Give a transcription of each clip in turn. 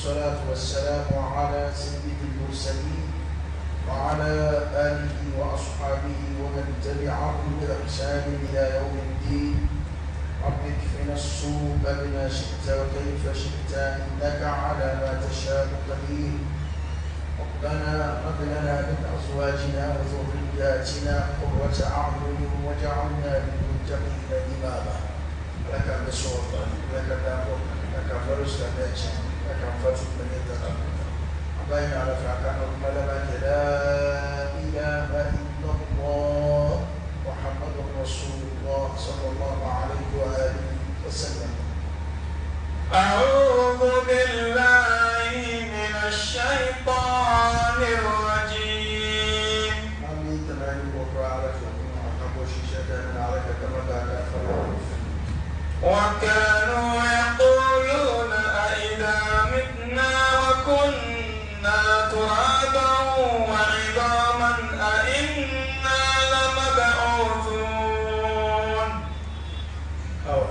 والصلاة والسلام على سيد المرسلين وعلى آله وأصحابه ومن تبعهم بإحسان إلى يوم الدين. رب اكفنا السوء بما شئت وكيف شئت، إنك على ما تشاء قدير. ربنا هب لنا من أزواجنا وذرياتنا قرة أعين واجعلنا للمتقين إماما. لك بسوطة، لك دابوك، لك فرس لك فتح من يتقبل. بين على فعكان لا إله إلا الله محمد رسول الله صلى الله عليه وآله وسلم. أعوذ بالله من الشيطان الرجيم. آمين. تمام وقرأ على وكانوا يقولون أئذا متنا وكنا ترابا وعظاما أئنا لمبعوثون. أو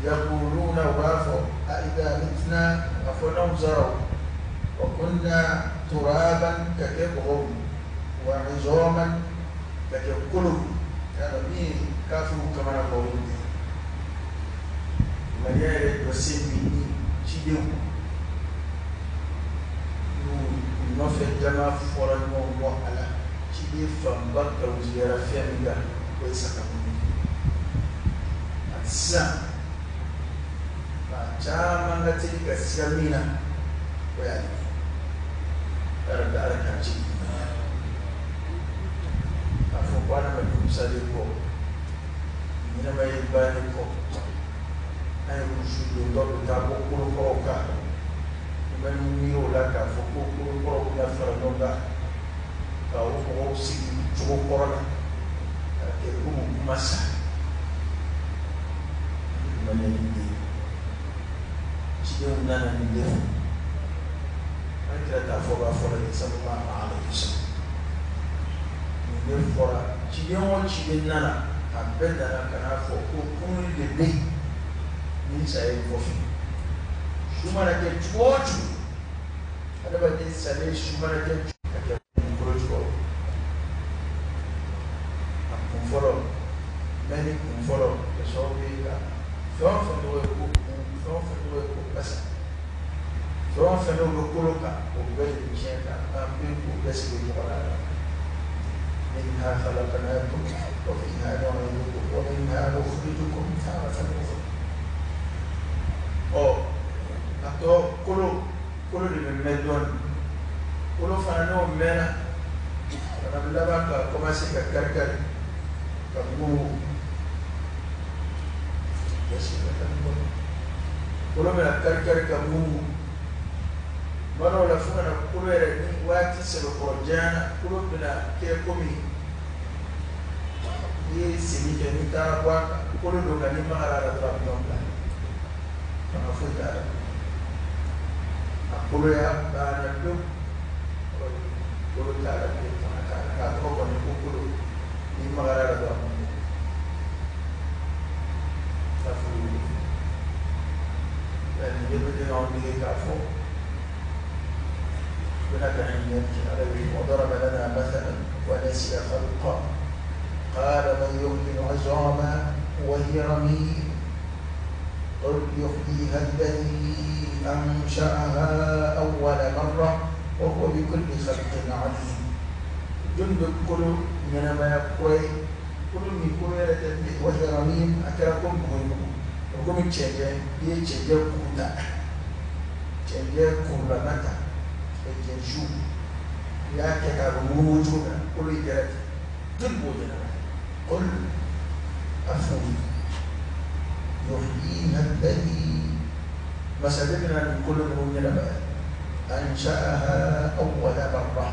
يقولون وافوا أئذا متنا أفنهم وكنا ترابا ككبهم وعظاما ككبكلهم. كان مين كافر كما نقولون manière de s'émini cidenw n'u nɔfɛ jama fɔra ɲɔgɔn kɔ a la ciden fanba kawusiyara fɛn min kan o ye sakamuni a sisan maa caman ka teli ka siga min na o y'ale ye yarabi Ala k'an ci k'a fɔ ko adamadenw salen kɔ ɲɛnamaya bannen kɔ an ye kurusi don dɔ bɛ taa bɔ kolokɔrɔw kan n bɛ miiri o la k'a fɔ ko kolokɔrɔw bɛna fara ɲɔgɔn kan ka o mɔgɔw sigi cogo kɔrɔ la ka kɛ komi kuma sa nin de cidenw nana nin de fɔ an kira t'a fɔ b'a fɔra ye sallallahu alaihi wasallam nin de fɔra ciden o ciden nana a bɛɛ nana ka n'a fɔ ko kununi de bɛ yen ni saya ye kɔfɛ su mana kɛ cogo o cogo adamaden salen su mana kɛ ka kɛ kolo jukɔrɔ a kun fɔlɔ mɛ ni kun fɔlɔ kɛ sababu ye ka fɛn o fɛn tɔgɔ ye ko kun fɛn o fɛn tɔgɔ ye ko basa fɛn o fɛn n'o bɛ kolo kan o bɛɛ de bɛ tiɲɛ kan an bɛ k'o bɛɛ sigi ɲɔgɔn na منها خلقناكم وفيها نعيدكم ومنها نخرجكم تارة أخرى. Ɔ a tɔ kolo kolo de bɛ mɛn dɔɔnin kolo fana n'o mɛnna fana bɛ laban ka commencer ka kari kari ka mugu kolo bɛna kari kari ka mugu tuma dɔw la fo ka na kolo yɛrɛ ni waati sɛbɛkɔrɔ janyana kolo bɛna kɛ komi n'i ye senni kɛ n'i taara bɔ a kan kolo don nka n'i magara a la dɔrɔn a bɛ ɲɔgɔn bila fanga foyi t'a la a koloya banna pewu kolo t'a la bilen fanga t'a la k'a tɔgɔ kɔni ko kolo n'i magara a la dɔrɔn a bɛ ɲɔgɔn bila furu de nin de bɛ kɛ k'anw dege k'a fɔ وضرب لنا مثلا ونسي خلقه قال من يحيي العظام وهي رميم قل يحييها الذي أنشأها أول مرة وهو bikulli khalqin alim. Jɔn bɛ kolo ɲɛnamaya kura ye, kolo min kolo yɛrɛ tɛ bilen, wa hiya ramim, a kɛra komi bɔgɔ ye mugu, o komi cɛncɛn. I ye cɛncɛn kuru ta, cɛncɛn kurulama ta, cɛncɛn ju, i y'a kɛ k'a bɛ mugu cogo min na, kolo in kɛra ten. Jɔn b'o ɲɛnamaya? Qul a f'u ye, yuhyiha alladhi, masakɛ bɛna nin kolo ninnu ɲɛnamaya, ansha'aha awwala marra,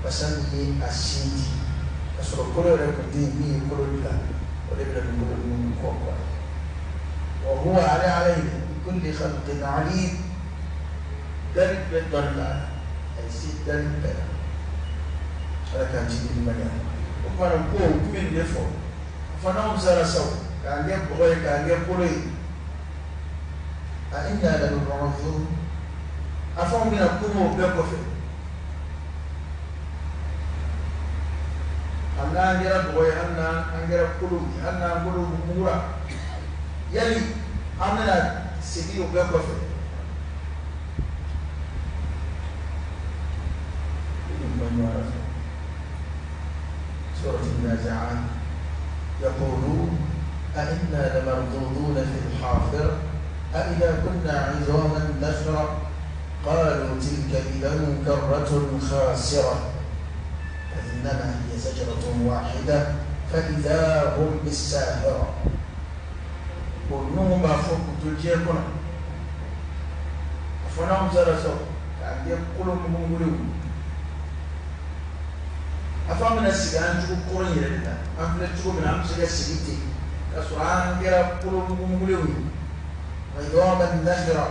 masa min ye a sinti ka sɔrɔ kolo yɛrɛ tun tɛ yen, min ye kolo dilan, o de bɛna nin kolo ninnu kɔ kura. Wa huwa ale Ala ye bikulli khalqin alim, dali bɛɛ dɔnni b'a la, a ye se dali bɛɛ la. Ala k'an ci ni limaniya. O tuma na ko u tun bɛ nin de fɔ, a fɔ n'anw sara sa o, k'an kɛ bɔgɔ ye, k'an kɛ kolo ye, a inna lamab'uthun, a fɔ anw bɛna kunun o bɛɛ kɔfɛ? Hali n'an kɛra bɔgɔ ye, hali n'an kɛra kolo ye, hali n'an kolo mugura, yali an bɛna segin o bɛɛ kɔfɛ? سورة النازعات يقولون أئنا لمردودون في الحافرة أئذا كنا عظاما نخرة قالوا تلك إذا كرة خاسرة فإنما هي زجرة واحدة فإذا هم بالساهرة. Ko ninnu b'a fɔ k'u to diɲɛ kɔnɔ, a fɔ n'anw sara sa k'an kɛ kolo mugumugulenw, a fɔ an bɛna sigi an cogo kɔrɔ in yɛrɛ de la, an filɛ cogo min na, an bɛ se ka sigi ten k'a sɔrɔ an kɛra kolo mugumugulenw ye, عظاما نخرة,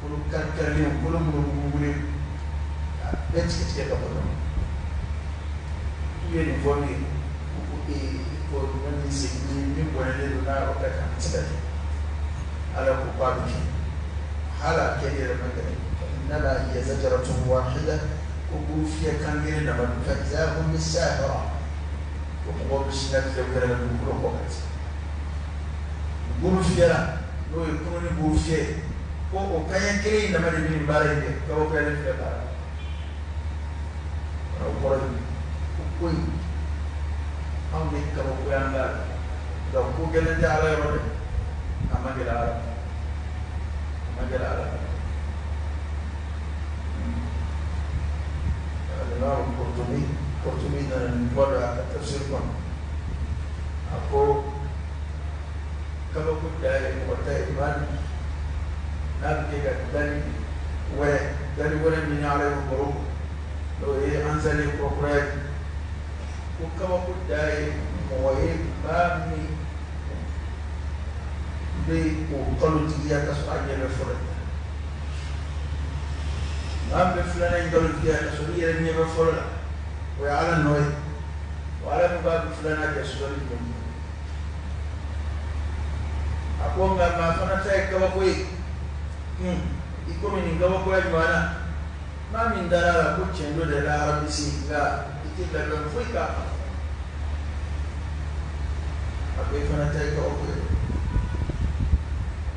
kolo karikarilenw, kolo minnu mugumugulenw, k'a bɛɛ tigɛ tigɛ ka bɔ ɲɔgɔn na. K'u ye nin fɔ min ye, ko ee, ko nin segin min bɔnɛlen don n'a yɔrɔ ka jan, a tɛ se ka kɛ. Ala ko k'a bɛ kɛ, hali a kɛli yɛrɛ man gɛlɛn. إنما هي زجرة واحدة, ko buru fiyɛ kan kelen dama don, فإذا هم بالساهرة, ko mɔgɔw bɛ sin ka tigɛ u yɛrɛ la dugukolo kɔ kan ten. Buru fiyɛra, n'o ye kunun ni buru fiyɛ ye, ko o kaɲɛ kelen in dama de bɛ nin baara in kɛ, kabakoyalen filɛ baara la. O kɔrɔ ye ko ko in anw bɛ kabakoya an b'a la, nka ko gɛlɛn tɛ Ala yɔrɔ dɛ, a ma gɛlɛn Ala, a ma gɛlɛn Ala. Al-Imam Qurtubi, Qurtubi nana nin kuma dɔ a ka tafsir kɔnɔ, a ko kabako da ye mɔgɔ ta ye, maa min n'a bɛ kɛ ka dali wɛrɛ, dali wɛrɛ min ni Ala y'o baro, n'o ye ansali kura ye, ko kabako da ye mɔgɔ ye, maa min bɛ o kalotigiya ka sɔrɔ a ɲɛ bɛ fɔlɔ in na. Maa min bɛ filanan in kalotigiya ka sɔrɔ i yɛrɛ ɲɛ bɛ fɔlɔ la, o ye Ala nɔ ye. O Ala min b'a bɛ filanan kɛ sɔsɔli jumɛn ye? A ko nka maa fana ta ye kabako ye, i komi nin kabakoya ɲɔgɔn na, maa min dara a la ko tiɲɛ don dɛ, lahara bɛ se, nka i tɛ labɛn foyi k'a kan, a ko i fana ta ye kabako ye.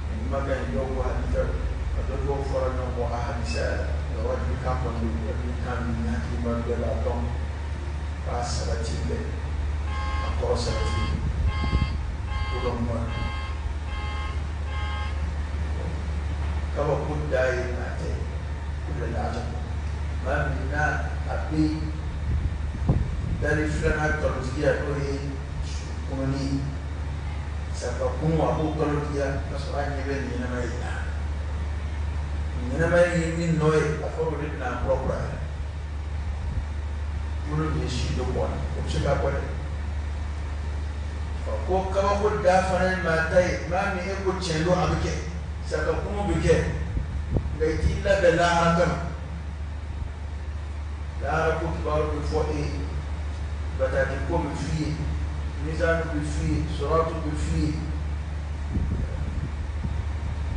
Nin kumakan in, dɔw ko hadisa, a dɔ dɔw fɔra ɲɔgɔn kɔ a hadisa la, nka wajibi kan kɔni don, wajibi kan min hakilima bɛɛ b'a dɔn k'a sabati bɛɛ, a kɔrɔ sabati ko dɔ kuma. Kabako da ye maa tɛ ko la ajabu, maa min n'a a bɛ dali filanan kalotigiya, n'o ye kununi saba kunu, a b'o kalotigiya ka sɔrɔ a ɲɛ bɛ nin ɲɛnamaya in na, nin ɲɛnamaya in min nɔ ye, a fɔ o de bɛna kura kura ye, minnu ye si dɔ bɔ, o bɛ se k'a bɔ dɛ. Ko kabako da fana ye maa ta ye, maa min e ko tiɲɛ don, a bɛ kɛ, saka kunu bɛ kɛ, nka i t'i labɛn lahara kama. Lahara ko kibaru bɛ fɔ e ye, bataki ko bɛ f'i ye, mizanu bɛ f'i ye, sɔrɔtu bɛ f'i ye,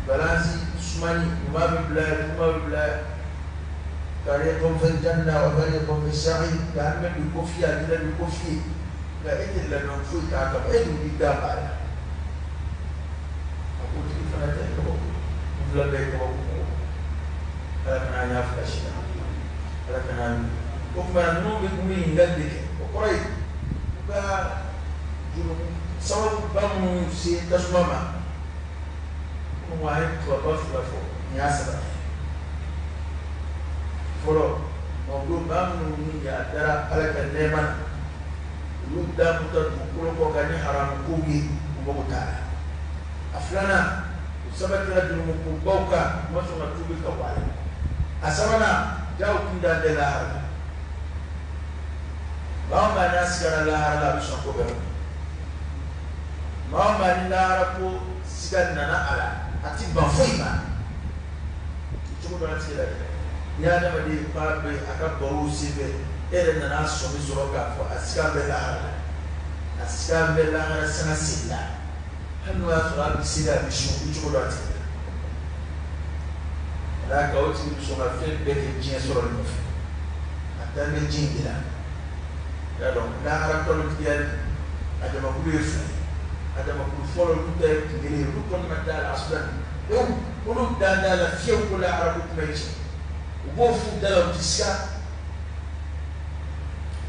balansi sumani ɲuman bɛ bila yan, juguman bɛ bila yan, fariqun fil janna wa fariqun fis sa'ir, jahanama bɛ ko f'i ye, alijinɛ bɛ ko f'i ye, nka e tɛ labɛn foyi k'a kama, e dun b'i da b'a la. A ko tigi fana tɛ kabako, n fila bɛɛ ye kabako mɔgɔ. Ala kana an y'a fila si la. Ala kana o tuma na ninnu bɛ kun bɛ ɲininkali de kɛ, o kɔrɔ ye u ka jurumu sababuba minnu se tasuma ma. Komi an ye kumaba fila fɔ, nin y'a saba ye. Fɔlɔ, mɔgɔ maa minnu ni a dara Ala ka nɛɛma na, olu da kun ta dugukolo kɔ kan ni haramu kow ye, u mago t'a la. A filanan, u sabatira jurumu kobaw kan, u ma sɔn ka tuubi ka bɔ a la. A sabanan, jaw kun dan tɛ lahara la. Maa o maa n'a sigara lahara la, a bɛ sɔn ko bɛɛ ma. Maa o maa ni lahara ko siga nana a la, a ti ban foyi ma. Cogo dɔ la tigi la dɛ, ni adamaden ba bɛ a ka barow senfɛ, e yɛrɛ nana sɔmi sɔrɔ k'a fɔ a siga bɛ lahara la, a siga bɛ lahara sanga seli la, hali n'o y'a sɔrɔ a bɛ seli, a bɛ sun, i cogo dɔ a tigi la. Ka d'a kan o tigi bɛ sɔn ka fɛn bɛɛ kɛ diɲɛ sɔrɔli nɔfɛ, a dan bɛ diɲɛ de la. I y'a dɔn, lahara kalotigiya a jamakulu ye fila ye. A jamakulu fɔlɔ, olu ta ye kun kelen ye, olu kɔni ma da la asudan pewu, olu dan t'a la fiyewu ko lahara ko kuma ye tiɲɛ. U b'o f'u da la, u ti siga,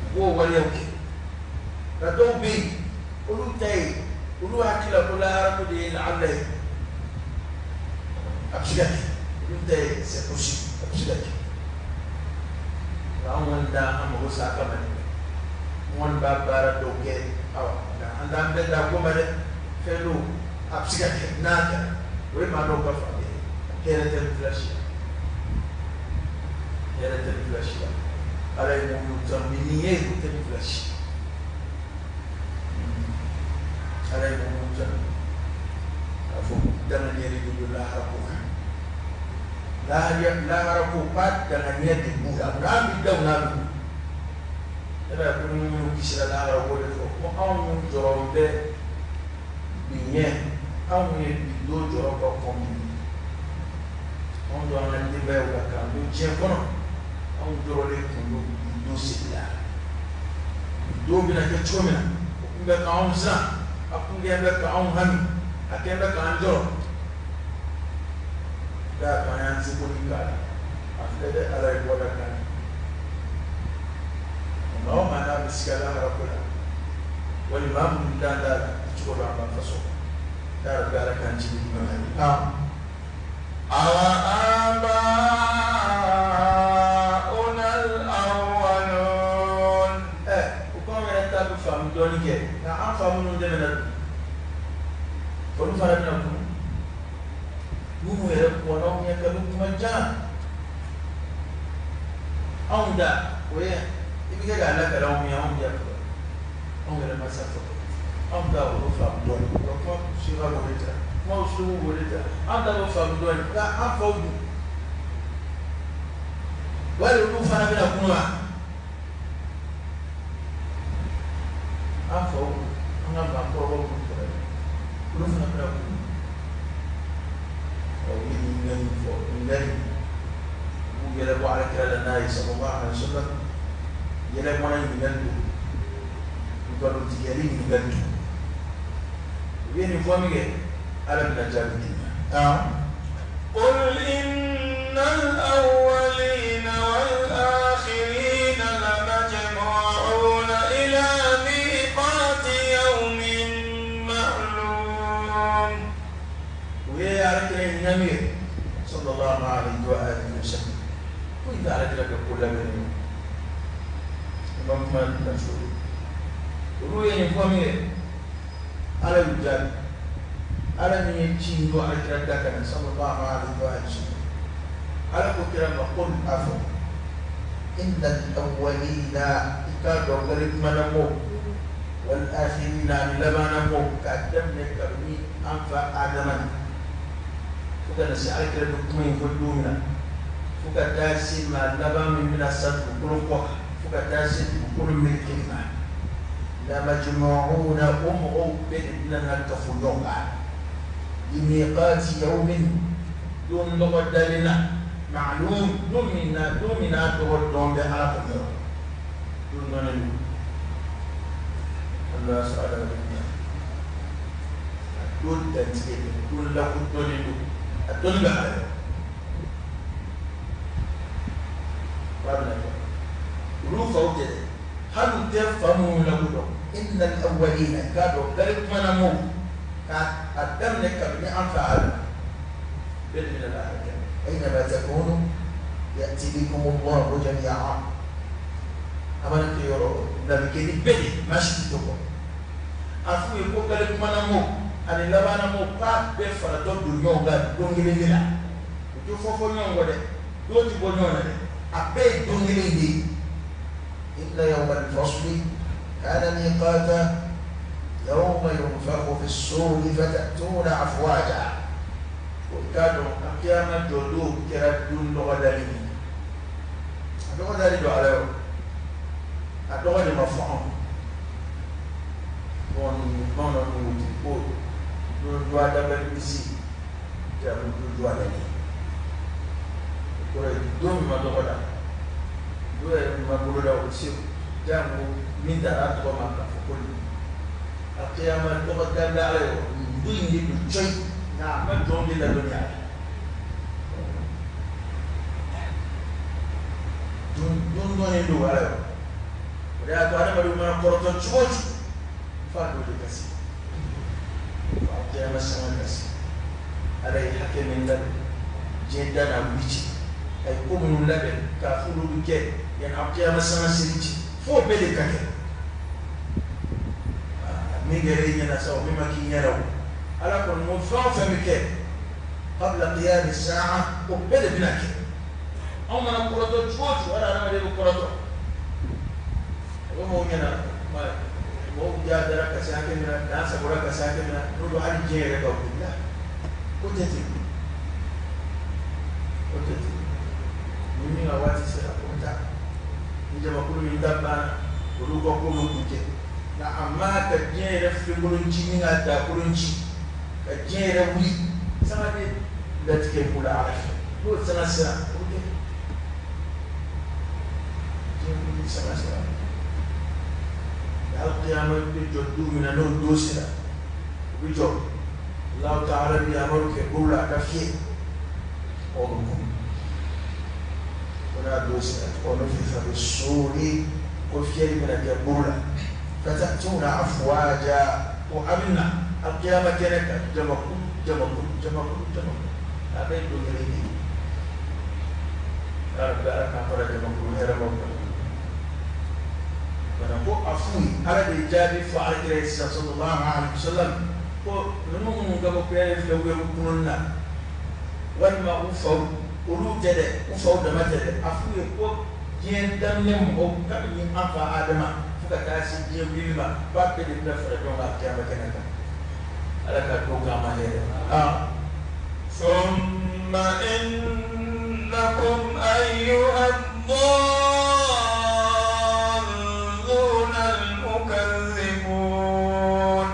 u b'o waleyaw kɛ. Nka dɔw bɛ yen, olu ta ye, olu hakili la ko lahara ko de ye laala ye, a bɛ se ka kɛ. Olu ta ye c'est possible, a bɛ se ka kɛ. Nka an kɔni t'an an mago sa a kama dɛ, an kɔni b'a baara dɔw kɛ, awa, nka an t'an bɛɛ da ko ma dɛ. Fɛn don, a bɛ se ka kɛ, n'a kɛra, o ye maa dɔw ka faamuya ye. Hɛrɛ tɛ nin fila si la, hɛrɛ tɛ nin fila si la. Ala ye mun tanu ni nin ye, o tɛ nin fila si. Ala ye mun tanu k'a fɔ danganiya de don lahara ko kan, lahara ko ba danganiya de b'u la, n'a bɛ da u n'a bɛ e b'a ye ko ni minnu kisira lahara ko de fɔ ko anw jɔrɔ bɛ bi ɲɛ, anw ye bi don jɔrɔ ka kɔn bi, anw don an ka denbayaw la k'an to diɲɛ kɔnɔ, anw jɔrɔlen kun don bi don seli la, bi don bɛna kɛ cogo min na, o kun bɛ k'anw siran, a kun kɛn bɛ k'anw hami, a kɛn bɛ k'an jɔrɔ. D'a kan an y'an seko ni k'a la, a filɛ dɛ, Ala ye bɔda k'an ye. Maa o maa n'a bɛ siga lahara ko la, wali maa minnu dan t'a la, i cogo dɔn an b'a faso ya Rabbi, Ala k'an ci ni ɲuman ye. أوآباؤنا الأولون. Ɛ, o ko anw yɛrɛ ta bɛ faamu dɔɔni kɛ, nka an fa minnu tɛmɛna dun, olu fana bɛna kun minnu yɛrɛ kɔnna anw ɲɛ kabi kuma jan, anw da o ye i bɛ kɛ k'a lakale anw ye, anw ja fɔlɔ, anw yɛrɛ ma sa fɔlɔ, anw ta olu faamu dɔɔni, wa kuma siga b'o de ta, kuma sugu b'o de ta, an ta b'o faamu dɔɔni, nka an faw dun, wali olu fana bɛna kun wa? An faw, an ka maakɔrɔbaw minnu tɛmɛna, olu fana bɛna kun? Ɔ, u ye ɲininkali min fɔ, ɲininkali u b'u yɛrɛ bɔ Ala kira la n'a ye sallallahu alaihi wa sallam, yɛrɛ bɔra ɲininkali don, nkalontigɛli ɲininkali don. U ye nin fɔ min kɛ, Ala bɛna jaabi d'u ma. قل إن الأولين والآخرين لمجموعون إلى ميقات يوم معلوم. U ye Ala kira ɲininka min kɛ sallallahu alaihi wa alihi wa sallam, ko i tɛ Ala kira kɛ ko labɛnnen ye, i ma kuma na cogo. Olu ye nin fɔ min kɛ, Ala y'u jaabi. Ala min ye ci in don Ala kira da kan na sallallahu alaihi wa alihi wa sallam, Ala ko kira ma qul, a fɔ, innal awwalina, i k'a dɔn gari kumana mɔ, wal akhirina, ani labanna mɔ, k'a daminɛ kabini an fa Adama na fo ka na se Ala kira bɛ kuma in fɔ don min na, fo ka taa se maa laban min bɛna sa dugukolo kɔ kan, fo ka taa se dugukolo meleke ma, lamajmu'una, o mɔgɔw bɛɛ de bɛna na kafo ɲɔgɔn kan, limiqati yawmin, don tɔgɔ dalen na, ma'lum, don min na, don min n'a tɔgɔ dɔn bɛ Ala kɔni yɔrɔ, don dɔnnen don. Hali n'o y'a sɔrɔ adamaden na a don dantigɛ, don lakodɔnnen don, a dɔnni bɛ Ala yɔrɔ, k'a bɛna kɛ. Olu faw tɛ dɛ, hali u tɛ fa minnu lakodɔn. إن الأولين K'a dɔn gari kumana mɔw k'a a daminɛ kabini an fa Adama bɛɛ de bɛna lahara kɛnɛ. أينما تكونوا يأتي بكم الله جميعا. A mana kɛ yɔrɔ labɛn kɛ ni bɛɛ de maa si tɛ to kɔ. A f'u ye ko gari kumana mɔw ani labanna mɔw k'a bɛɛ faratɔ don ɲɔgɔn kan don kelen de la. U tɛ fɔ fɔ ɲɔgɔn kɔ dɛ, dɔw tɛ bɔ ɲɔgɔn na dɛ, a bɛɛ ye don kelen de ye. إن يوم الفصل كان ميقاتا يوم ينفخ في الصور فتأتون أفواجا. O k'a dɔn a kiyama jɔ don kɛra don dɔgɔdalen ye. A dɔgɔdalen don Ala yɔrɔ, a dɔgɔ de ma fɔ anw. Bamananw ko ten ko don dɔ dabali bisi jago don dɔ dalen. O kɔrɔ ye don min ma dɔgɔ da, don yɛrɛ min ma bolo da, o bɛ se jango min dara a tɔgɔ ma k'a fɔ ko nin. A kiyama dɔgɔ da bɛ Ala yɔrɔ, nin don in de don cɔyi, nka a ma jɔn de ladɔnniya a la. Don don dɔnnen don Ala yɔrɔ. O de y'a to adamadenw mana kɔrɔtɔ cogo o cogo, f'a dɔ de ka se, f'a kiyama sanga ka se. Ala ye hakɛ min labɛn diɲɛ da n'a wuli cɛ, a ye ko minnu labɛn k'a fɔ olu bɛ kɛ yanni a kiyama sanga seli cɛ, f'o bɛɛ de ka kɛ. Min kɛra i ɲɛna sa o, min ma k'i ɲɛna o, Ala kɔni ko fɛn o fɛn bɛ kɛ qabla qiyami sa'a, o bɛɛ de bɛna kɛ. Anw mana kɔrɔtɔ cogo o cogo, hali adamaden bɛ kɔrɔtɔ, a bɛ mɔgɔw ɲɛna mɔgɔw ja dara ka se hakɛ min na, dan sagora ka se hakɛ min na, n'o don hali diɲɛ yɛrɛ ka wuli la, ko tɛ ten, ko tɛ ten. Ni min ka waati sera, o bɛ taa. Ni jamakulu min ta banna, olu ka ko bɛ kuncɛ. Nka a ma ka diɲɛ yɛrɛ filenkolon ci ni ka dakolon ci ka diɲɛ yɛrɛ wuli, sanga de latigɛ b'u la Ala fɛ. N'o sanga sera, o bɛ kɛ. Diɲɛ wuli sanga sera, alkiyama bɛ jɔ don min na, n'o don sera, o bɛ jɔ. Alahu ta'ala bɛ yamaru kɛ bolo la a ka fiyɛ ɔ bɛ kun. Ko n'a don sera, ونفخ في الصور ko fiyɛli bɛna kɛ bolo la. فتأتون أفواجا. Ko a bɛ na alkiyama kɛnɛ kan jamakulu jamakulu jamakulu jamakulu, a bɛ don kelen de ye. Ya Rabbi, Ala k'an fara jamakulu hɛrɛmaw kan. Bana ko a f'u ye, Ala de ye jaabi fɔ Ala kira ye sisan sallallahu alaihi wasallam, ko ninnu minnu kabakoyalen filɛ u yɛrɛ kunun na, walima u faw, olu tɛ dɛ, u faw dama tɛ dɛ. A f'u ye ko diɲɛ daminɛ mɔgɔw, kabini an fa Adama fo ka taa se diɲɛ wulili ma, k'a bɛɛ de bɛna fara ɲɔgɔn kan kiyama kɛnɛ kan. Ala ka don k'an ma hɛrɛ. ثم إنكم أيها الضالون المكذبون.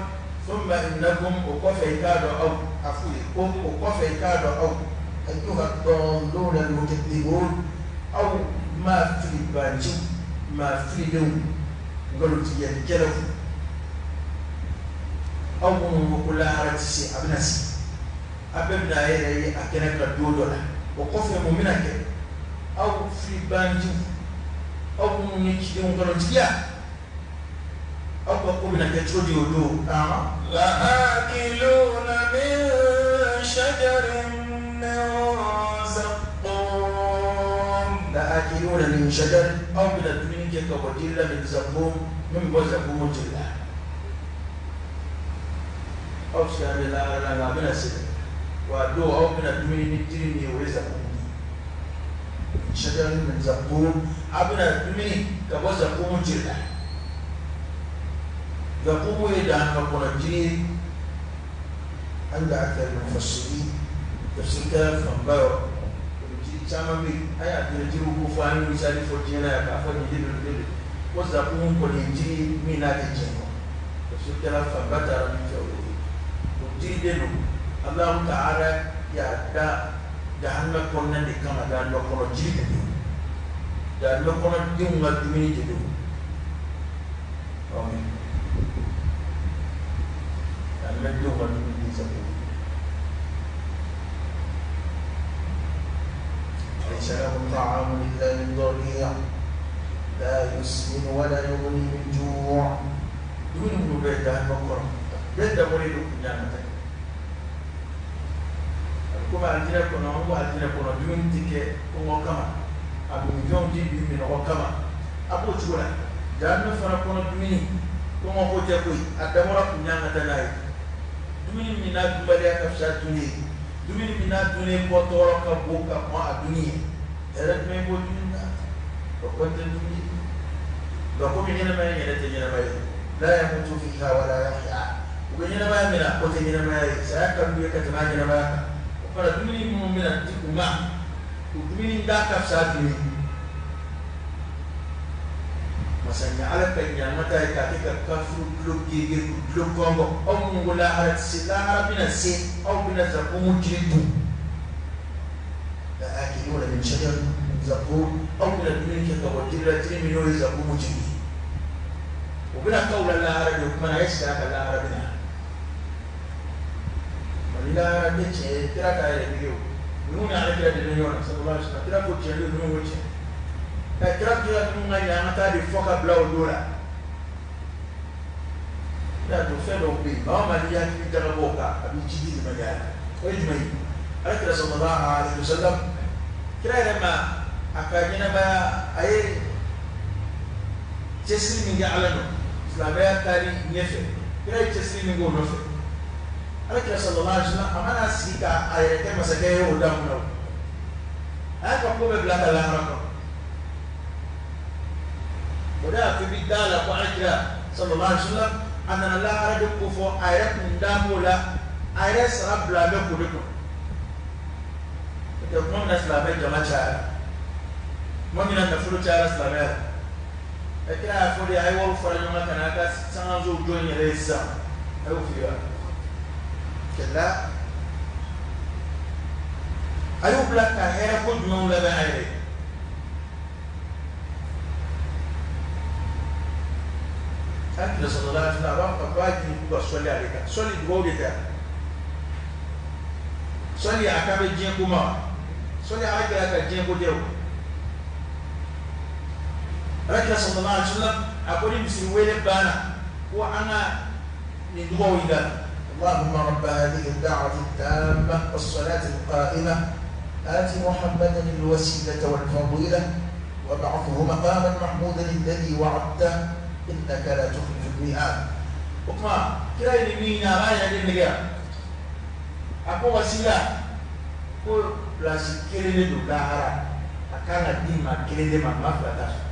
ثم إنكم, o kɔfɛ i k'a dɔn aw, a f'u ye ko o kɔfɛ i k'a dɔn aw أيها الضالون المكذبون, aw maa filibanciw, maa fililenw, nkalontigiyalikɛlaw, aw minnu ko ko lahara tɛ se, a bɛna se, a bɛɛ bɛna a yɛrɛ ye a kɛnɛ kan don dɔ la. O kɔfɛ mun bɛna kɛ? Aw filibanciw, aw minnu ye cidenw nkalontigiya, aw ka ko bɛna kɛ cogo di o don? لآكلون من شجر من زقوم. لآكلون من شجر, aw bɛna dumuni kɛ ka bɔ jiri la, min zakum, min bɛ bɔ zakumu jiri la. Aw siran bɛ lahara la, nka a bɛna se wa a don aw bɛna dumuni ni jiri min ye, o ye zakumu ye. شجر من زقوم. A bɛna dumuni ka bɔ zakumu jiri la. Zakumu ye dahanama kɔnɔ jiri ye. عند أكثر المفسرين. Tafsirikɛla fanba yɔrɔ, o jiri caman bɛ yen, an y'a jiri jiriw ko fɔ, an ye misali fɔ diɲɛ na yan k'a fɔ nin de don, nin de don, ko zakumu kɔni ye jiri ye min n'a tɛ diɲɛ kɔ. Tafsirikɛla fanba taara min fɛ, o ye o jiri de don. Alahu ta'ala y'a da jahanama kɔnɔna de kama, jahanama kɔnɔ jiri de don, jahanama kɔnɔ denw ka dumuni de don. Ɔ jahanama denw ka dumuni de zakumu. ليس لهم طعام إلا من ضريع لا يسمن ولا يغني من جوع. Dumuni minnu bɛ jahanama kɔnɔ, bɛɛ dabɔlen don kun ɲangata ye. A bɛ komi alijinɛ kɔnɔ, an ko alijinɛ kɔnɔ dumuni tɛ kɛ kɔngɔ kama, a minfɛnw tɛ bin minɔgɔ kama. A b'o cogo la jahanama fana kɔnɔ, dumuni kɔngɔ ko tɛ koyi, a dabɔra kun ɲangata n'a ye. Dumuni min n'a dunbaliya ka fisa dunni ye, dumuni min n'a dunnen kɔ tɔɔrɔ ka bon ka kɔn a dunni ye, hɛrɛ jumɛn b'o dumuni na? O kɔni tɛ dumuni ye. Nka komi ɲɛnamaya in yɛrɛ tɛ ɲɛnamaya ye, la yamutu fiha wala yahya, u bɛ ɲɛnamaya min na, o tɛ ɲɛnamaya ye, saya ka d'u ye ka tɛmɛ a ɲɛnamaya kan. O fana, dumuni minnu bɛna di u ma, o dumuni da ka fisa dunni ye. Masa ɲa Ala ka ɲangata ye k'a kɛ ka kafuru tulo gege, k'u tulo kɔngɔ. Aw minnu ko lahara tɛ se, lahara bɛna se, aw bɛna zakumu jiri dun. لآكلون من شجر من زقوم. Aw bɛna dumuni kɛ ka bɔ jiri la, jiri min n'o ye zakumu jiri ye, o bɛna k'aw la lahara de. O kumana, est ce que a ka lahara bɛna na? Ni lahara tɛ tiɲɛ ye, kira k'a yɛrɛ dege o. Ninnu ni Ala kira de bɛ ɲɔgɔn na, sallallahu alaihi wasallam. Kira ko tiɲɛ don, ninnu ko tiɲɛ. Ɛ, kira ninnu ka ɲangata de fɔ ka bila o don la. I y'a to fɛn dɔw bɛ yen, maa o maa n'i hakili jagabɔ o kan, a b'i jigi limaniya la. O ye jumɛn ye? Ala kira sallallahu alaihi wasallam, kira yɛrɛ ma a ka ɲɛnamaya, a ye cɛsiri min kɛ Ala nɔ silamɛya taali ɲɛfɛ, kira ye cɛsiri min k'o nɔfɛ. Ala kira sallallahu alaihi wasallam, a mana sigi ka a yɛrɛ kɛ masakɛ ye o da mun na, o a y'a ka ko bɛɛ bila ka lahara kɔnɔ. O de y'a to i bɛ da la ko ala kira sallallahu alaihi wasallam, a nana lahara de ko fɔ, a yɛrɛ kun da b'o la, a yɛrɛ sara bila bɛ k'o de kɔnɔ. N'o tɛ, tuma min na silamɛ jama cayara, tuma min na nafolo cayara silamɛya la, ɛ, kira y'a fɔ de, a ye wari fara ɲɔgɔn kan ka na a ka sangasow jɔ n yɛrɛ ye sisan, a y'o f'i ye wa? كلا. A y'u bila ka hɛrɛ ko jumɛnw labɛn a yɛrɛ ye? Ala kira sallallahu alaihi wasallam, a b'a fɔ k'a ɲini k'u ka sɔli ale kan. Sɔli dugawu de tɛ, sɔli a kan bɛ diɲɛ ko ma wa? Sɔli ala kira ka diɲɛ ko tɛ o. Ala kira sallallahu alaihi wasallam, a ko ni misiri wele banna, ko an ka nin dugawu in da. اللهم رب هذه الدعوة التامة والصلاة القائمة، آت محمدا الوسيلة والفضيلة، وابعثه مقاما محمودا الذي وعدته، إنك لا تخلف الميعاد. O tuma kira ye nin min ɲini, a b'a yɛrɛ de nɛgɛ. A ko wasila, ko pilasi kelen de don lahara, a kan ka di maa kelen de ma, maa fila t'a sɔrɔ.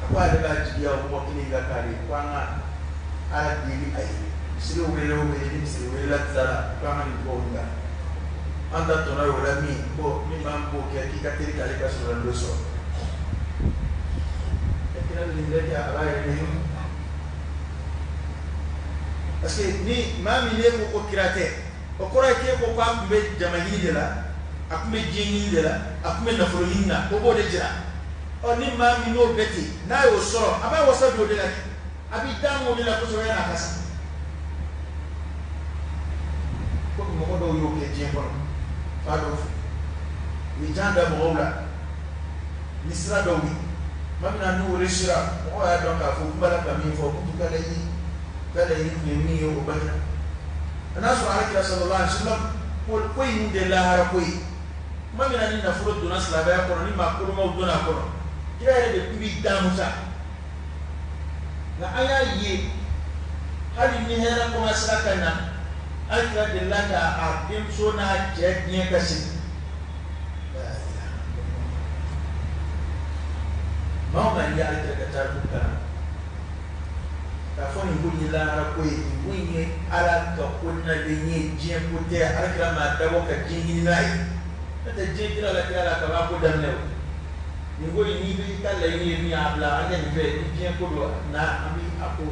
A ko ale b'a jigiya o mɔgɔ kelen ka k'ale ye, ko an ka Ala deli a ye. Misiri wele o wele, ni misiri welela tilara, ko an ka nin dugawu in da. An ta tɔnɔ ye o la min ko min b'an b'o kɛ, k'i ka teli k'ale ka sɔrɔ dɔ sɔrɔ. Ɛ, kira bɛ nin bɛɛ kɛ, a b'a yɛrɛ nɛgɛ, parce que ni maa min ne ko ko kira tɛ, o kɔrɔ ye k'e ko k'a tun bɛ jama ɲini de la, a tun bɛ diɲɛ ɲini de la, a tun bɛ nafolo ɲini na, o b'o de jira. Ɔ, ni maa min n'o bɛɛ ten, n'a y'o sɔrɔ, a b'a wasa don o de la kɛ, a b'i da o de la kosɛbɛ yan'a ka sa. Komi mɔgɔ dɔw y'o kɛ diɲɛ kɔnɔ, fa dɔw fɛ, u ye jan da mɔgɔw la ni sira dɔw ye. Tuma min na n'u réussira, mɔgɔw y'a dɔn k'a fɔ k'u b'a la ka min fɔ, k'u t'u ka laɲini, u ka laɲini tun ye min ye, o bangena. A n'a sɔrɔ ala kira sallallahu alaihi wasallam, ko in de lahara ko ye. Tuma min na ni nafolo donna silamɛya kɔnɔ, ni maa kolomaw donna a kɔnɔ, kira yɛrɛ de tun b'i da musa. Nka an y'a ye, hali ni hɛrɛ commencera ka na, ala kira delila ka a denmuso n'a cɛ diɲɛ ka segin. Maa o maa n'i ye ala kira ka tariku kalan, k'a fɔ nin ko in ye lahara ko ye, nin ko in ye Ala ka ko nalen ye, diɲɛ ko tɛ. Ala kira m'a dabɔ ka diɲɛ ɲini n'a ye. N'o tɛ, diɲɛ dira la kira la kab'a ko daminɛ. O nin ko in, n'i b'i ka laɲini ye min ye, a bila an kɛ nin fɛ. Ni diɲɛ ko don na, an bi a ko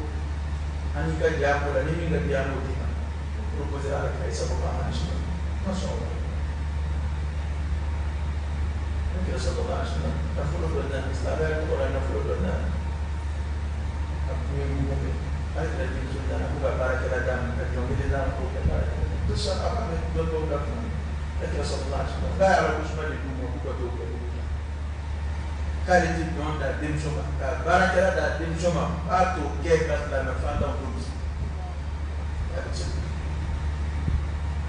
an n'i ka jɛ a ko la, ni min ka di an b'o d'i ma. O proposé ala kira ye sallallahu alaihi wasallam, ma sɔn o ma. Kira sallallahu alaihi wasallam, nafolo dɔ nana silamɛya tɔgɔ la, nafolo dɔ nana, a tun ye mun kɛ? Ala kira denmuso nana k'u ka baarakɛla d'a ma, ka jɔn kelen d'a ma k'o kɛ baarakɛla. Tout ça, a b'a mɛn dɔn dɔw la tuma min, ala kira sallallahu alaihi wasallam k'a ye Ala ko suma de d'u ma k'u ka t'o kɛ. K'ale tɛ jɔn d'a denmuso ma ka baarakɛla d'a denmuso ma k'a t'o kɛ ka silamɛ fantanw to bi a bɛ se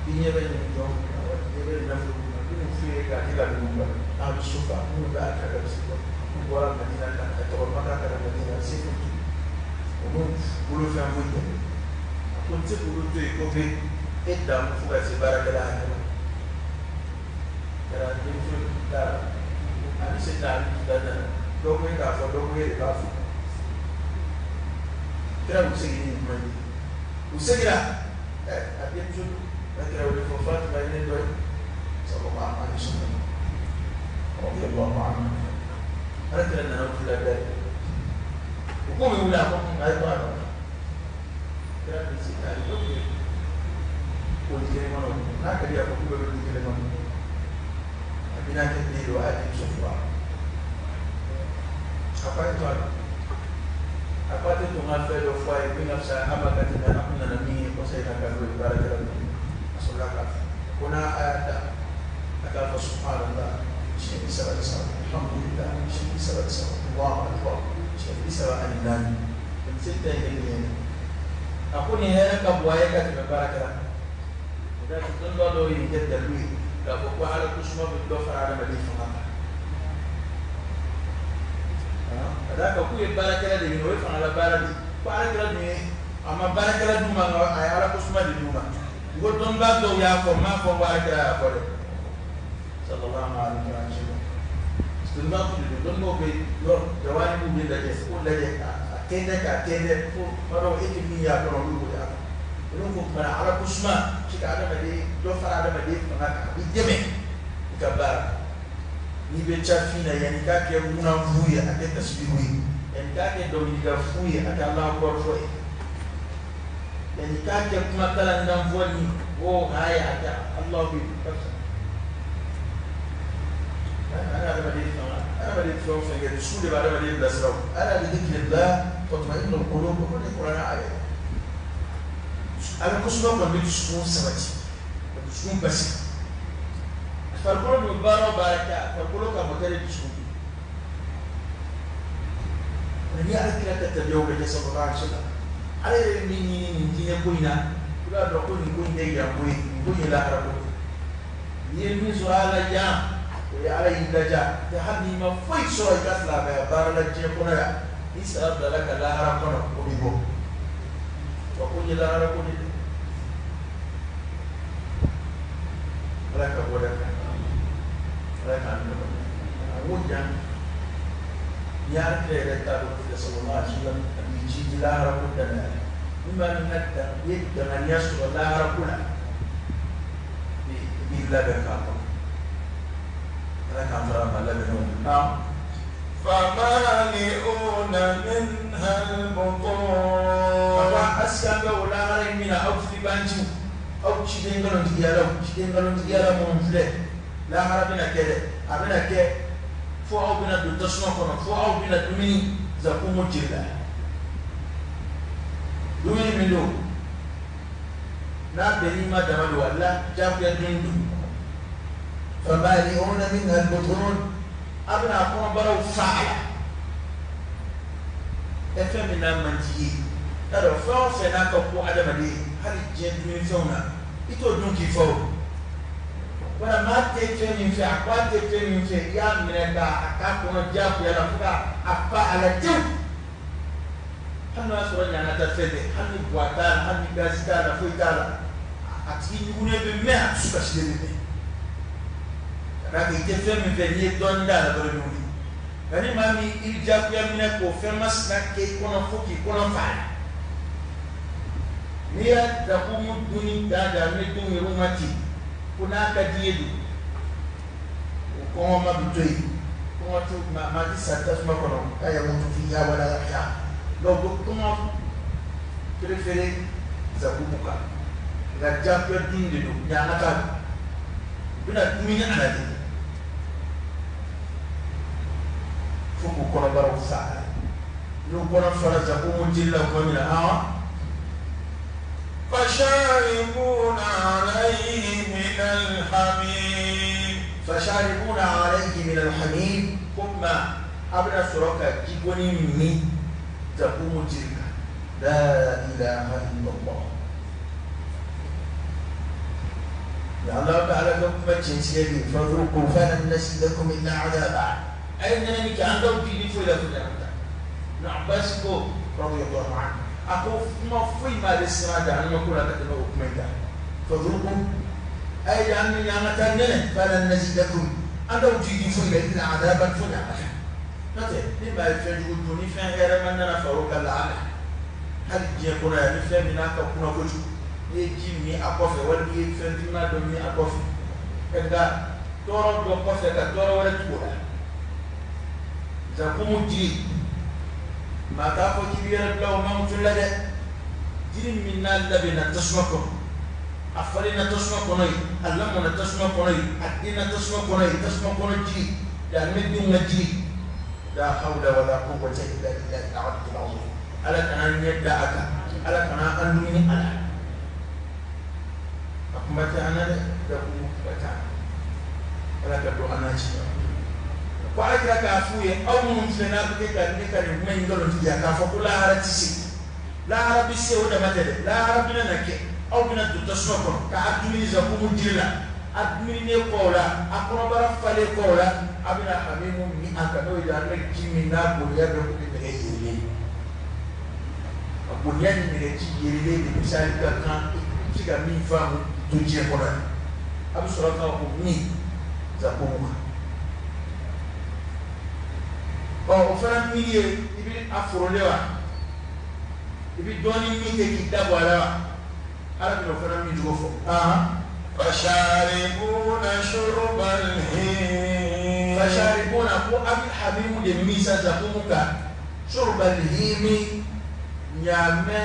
i ɲɛ bɛ nin jɔn min na wa i ɲɛ bɛ nin nafolo min na minnu f'u ye k'a kɛ ka dugu balo n'a bɛ so fa minnu bɛ a kɛrɛfɛ bɛ se kɔ n'u bɔra Madina ka na tɔgɔ Maka ka na Madina se foyi t'u olu bolo fɛn foyi tɛ a ko n tɛ se k'olu to yen ko bɛ e damu fo ka se baarakɛla hakɛ ma kɛra denmuso taara a bɛ se k'a da nana dɔ ko e k'a fɔ dɔ ko e de b'a fɔ kira u segin ni nin kuma ye u seginna ɛ a denmuso a kira o de fɔ Fatima ye ne dɔ ye sallallahu alaihi wasallam radiyallahu anhu ala kira nana u fila bɛɛ u ko bɛ wuli a ko a ye to a nɔ na kira bɛ se k'a ye dɔ bɛ koli kelen kɔnɔ n'a ka di a ko k'u bɛɛ bɛ du kelen kɔnɔ a bɛna kɛ den don a y'a denmuso furu a ko a ye to a nɔ a ko a tɛ to n ka fɛn dɔ fɔ a ye min ka fisa a ma ka tɛmɛ a kun nana min ye kɔsa in na ka n'o ye baarakɛla don a sɔrɔla k'a fɔ ko n'a a y'a da a k'a fɔ subhanallah siɲɛ 33 alhamdulillah siɲɛ 33 Allahu akbar siɲɛ 34 nin se tɛ kɛ nin ye a ko nin hɛrɛ ka bon a ye ka tɛmɛ baarakɛla kan o da dɔnnibaa dɔw ye nin kɛ dalilu ye k'a fɔ ko ala ko suma bɛ dɔ fara adamaden fanga kan ka d'a kan k'u ye baarakɛla de ɲini o ye fangala baara de ye ko ala kira dun ye a ma baarakɛla d'u ma nka a ye ala ko suma de d'u ma n ko dɔnnibaa dɔw y'a fɔ n m'a fɔ n ko ala kira y'a fɔ dɛ sallallahu alaihi wa sallam dɔnnibaa kun de don dɔnnibaaw bɛ yɔrɔ jawani b'u de lajɛ k'o lajɛ k'a tɛntɛn k'a tɛntɛn fo tuma dɔw e tɛ min ye a kɔnɔ olu b'o de a kɔnɔ olu ko tuma na ala ko suma se ka adamaden dɔ fara adamaden fanga kan a b'i dɛmɛ i ka baara n'i bɛ ca fin na yanni k'a kɛ ŋunanfu ye a kɛ tasibihu ye yanni k'a kɛ dɔnkilida fu ye a kɛ Alahu akubaru fɔ ye yanni k'a kɛ kumakalan danfɔ ni o ha ye a kɛ Alahu ye ka fisa adamaden fanga adamaden fɛn o fɛn kɛ dusu de bɛ adamaden bilasira o ala bi dhikrillah tatma'innu al-qulub ko ni kuranɛ aya ala ko suma kɔni bɛ dusukun sabati ka dusukun basigi farikolo dun baara o baara kɛ a farikolo ka mɔtɛri dusukun ni ala kira ka tabiyaw bɛ kɛ sallallahu alaihi wasallam ala yɛrɛ min ɲini nin diinɛ ko in na i b'a dɔn ko nin ko in tɛ yan ko ye nin ko in ye lahara ko ye n'i ye min sɔrɔ a la yan o ye ala y'i laja tɛ hali n'i ma foyi sɔrɔ i ka silamɛya baara la diɲɛ kɔnɔ yan n'i sara bilala ka lahara kɔnɔ o b'i bɔ wa ko in ye lahara ko de ye ala ka bɔ da kan ala k'an nɔgɔya a ko jan n'i y'a kira yɛrɛ taabolo filɛ sallallahu alaihi wasallam a b'i jiji lahara ko danaya la min b'a min ka dan i ye danganiya sɔrɔ lahara ko la i b'i labɛn k'a kɔnɔ ala k'an fara ma labɛnnaw na. فمالئون منها البطون a ko asike an bɛ o lahara in min na aw filibanciw aw ciden nkalontigiyalaw ciden nkalontigiyala minnu filɛ lahara bɛna kɛ dɛ a bɛna kɛ fo aw bɛna don tasuma kɔnɔ fo aw bɛna dumuni zakumu jeli la dumuni min don n'a bɛnn'i ma dama don wala jagoya dumuni don famali'una minha al-butun a bɛna a kɔnɔbaraw fa a la ɛ fɛn min n'a man di ye y'a dɔn fɛn o fɛn n'a ka ko adamaden ye hali diɲɛ dumunifɛnw na i t'o dun k'i fa o wala maa tɛ fɛn min fɛ a ko a tɛ fɛn min fɛ i y'a minɛ k'a k'a kɔnɔ diyagoya la fo k'a fa a la tewu hali n'o y'a sɔrɔ ɲangata fɛn tɛ hali ni buwa t'a la hali ni gazi t'a la foyi t'a la a tigi ɲugunnen bɛ mɛn a dusu kasilen bɛ mɛn ka d'a kan i tɛ fɛn min fɛ n'i ye dɔɔnin d'a la dɔrɔn i bɛ wuli nka ni maa min i diyagoya minɛ k'o fɛn masina kɛ i kɔnɔ fo k'i kɔnɔ fa n'i y'a zakumu dunni dan dan ni denw yɛrɛ ma ten ko n'a ka di ye don o kɔngɔ ma bi to yen kɔngɔ tɛ maa ti sa tasuma kɔnɔ la yamutu fiha wa la yahya donc kɔngɔ préféré zakumu kan nka diyagoya dun de don ɲangata don u bɛna dumuni a la de fo k'u kɔnɔbaraw fa a la n'u kɔnɔ fara zakumu jeli la tuma min na فشاربون عليه من الحميم فشاربون عليه من الحميم ko ma A bɛna sɔrɔ ka jigoni min zakumu jiri kan. La ilaha illallah. Ya Allah ta'ala ka kuma tiɲɛtigiya de ye fadhuqu falan nazidakum illa adaba. A ye nɛnɛni kɛ an t'aw jigi foyi la fo ɲangata. Ibn Abbas ko radiyallahu anhu a ko kuma foyi m'ale siran jahanama ko la ka tɛmɛ o kuma in kan. Fadhuqu a ye jahanama ɲangata nɛnɛ falan nazidakum an t'aw jigi foyi la illa adaban fo ɲangata. N'o tɛ ni maa ye fɛn jugu dun ni fɛn hɛrɛma nana far'o kan laala hali diɲɛ kɔnɔ yan ni fɛn min n'a ka kunna kojugu n'i ye ji min a kɔfɛ walima i ye fɛn duman dɔ min a kɔfɛ nka tɔɔrɔ dɔ kɔfɛ ka tɔɔrɔ wɛrɛ tugu o la. Zakumu jiri maa t'a fɔ k'i b'i yɛrɛ bila o mankutu la dɛ. Jiri min n'a labɛnna tasuma kɔnɔ, a falenna tasuma kɔnɔ yen, a lamɔna tasuma kɔnɔ yen, a denna tasuma kɔnɔ yen, tasuma kɔnɔ jiri, jahanamɛdenw ka jiri. La hawla wala quwwata illa billahi al-aliyyil azim. Ala kana an ɲɛ da a kan, Ala kana an dumuni a la. A kuma tɛ an na dɛ, zakumu kuma tɛ an na. Ala ka don an n'a cɛ. Ko ala kira k'a f'u ye aw minnu filɛ n'a bɛ kɛ ka ne ka nin kuma in nkalontigiya k'a fɔ ko lahara tɛ se, lahara bɛ se o dama tɛ dɛ, lahara bɛna na kɛ aw bɛna don tasuma kɔnɔ k'a dumuni zakumu jiri la, a dumuninen kɔ o la, a kɔnɔbara falen kɔ o la, a bɛna hamimu min a kan n'o ye jahanama ji min n'a goniya bɛ komi nɛgɛ yeelen. A goniya ni nɛgɛji yeelen de misali ka kan i bɛ se ka min faamu to diɲɛ kɔnɔ yan. A bɛ sɔrɔ ka o min zakumu kan. Ɔ o fana min ye i bɛ a forolen wa i bɛ dɔɔnin min kɛ k'i da bɔ a la wa ala bɛna o fana min cogo fɔ. Fasharibuna shurbal him. Fasharibuna ko a bɛ hamimu de min sa zakumu kan shurbal himi ɲaamɛ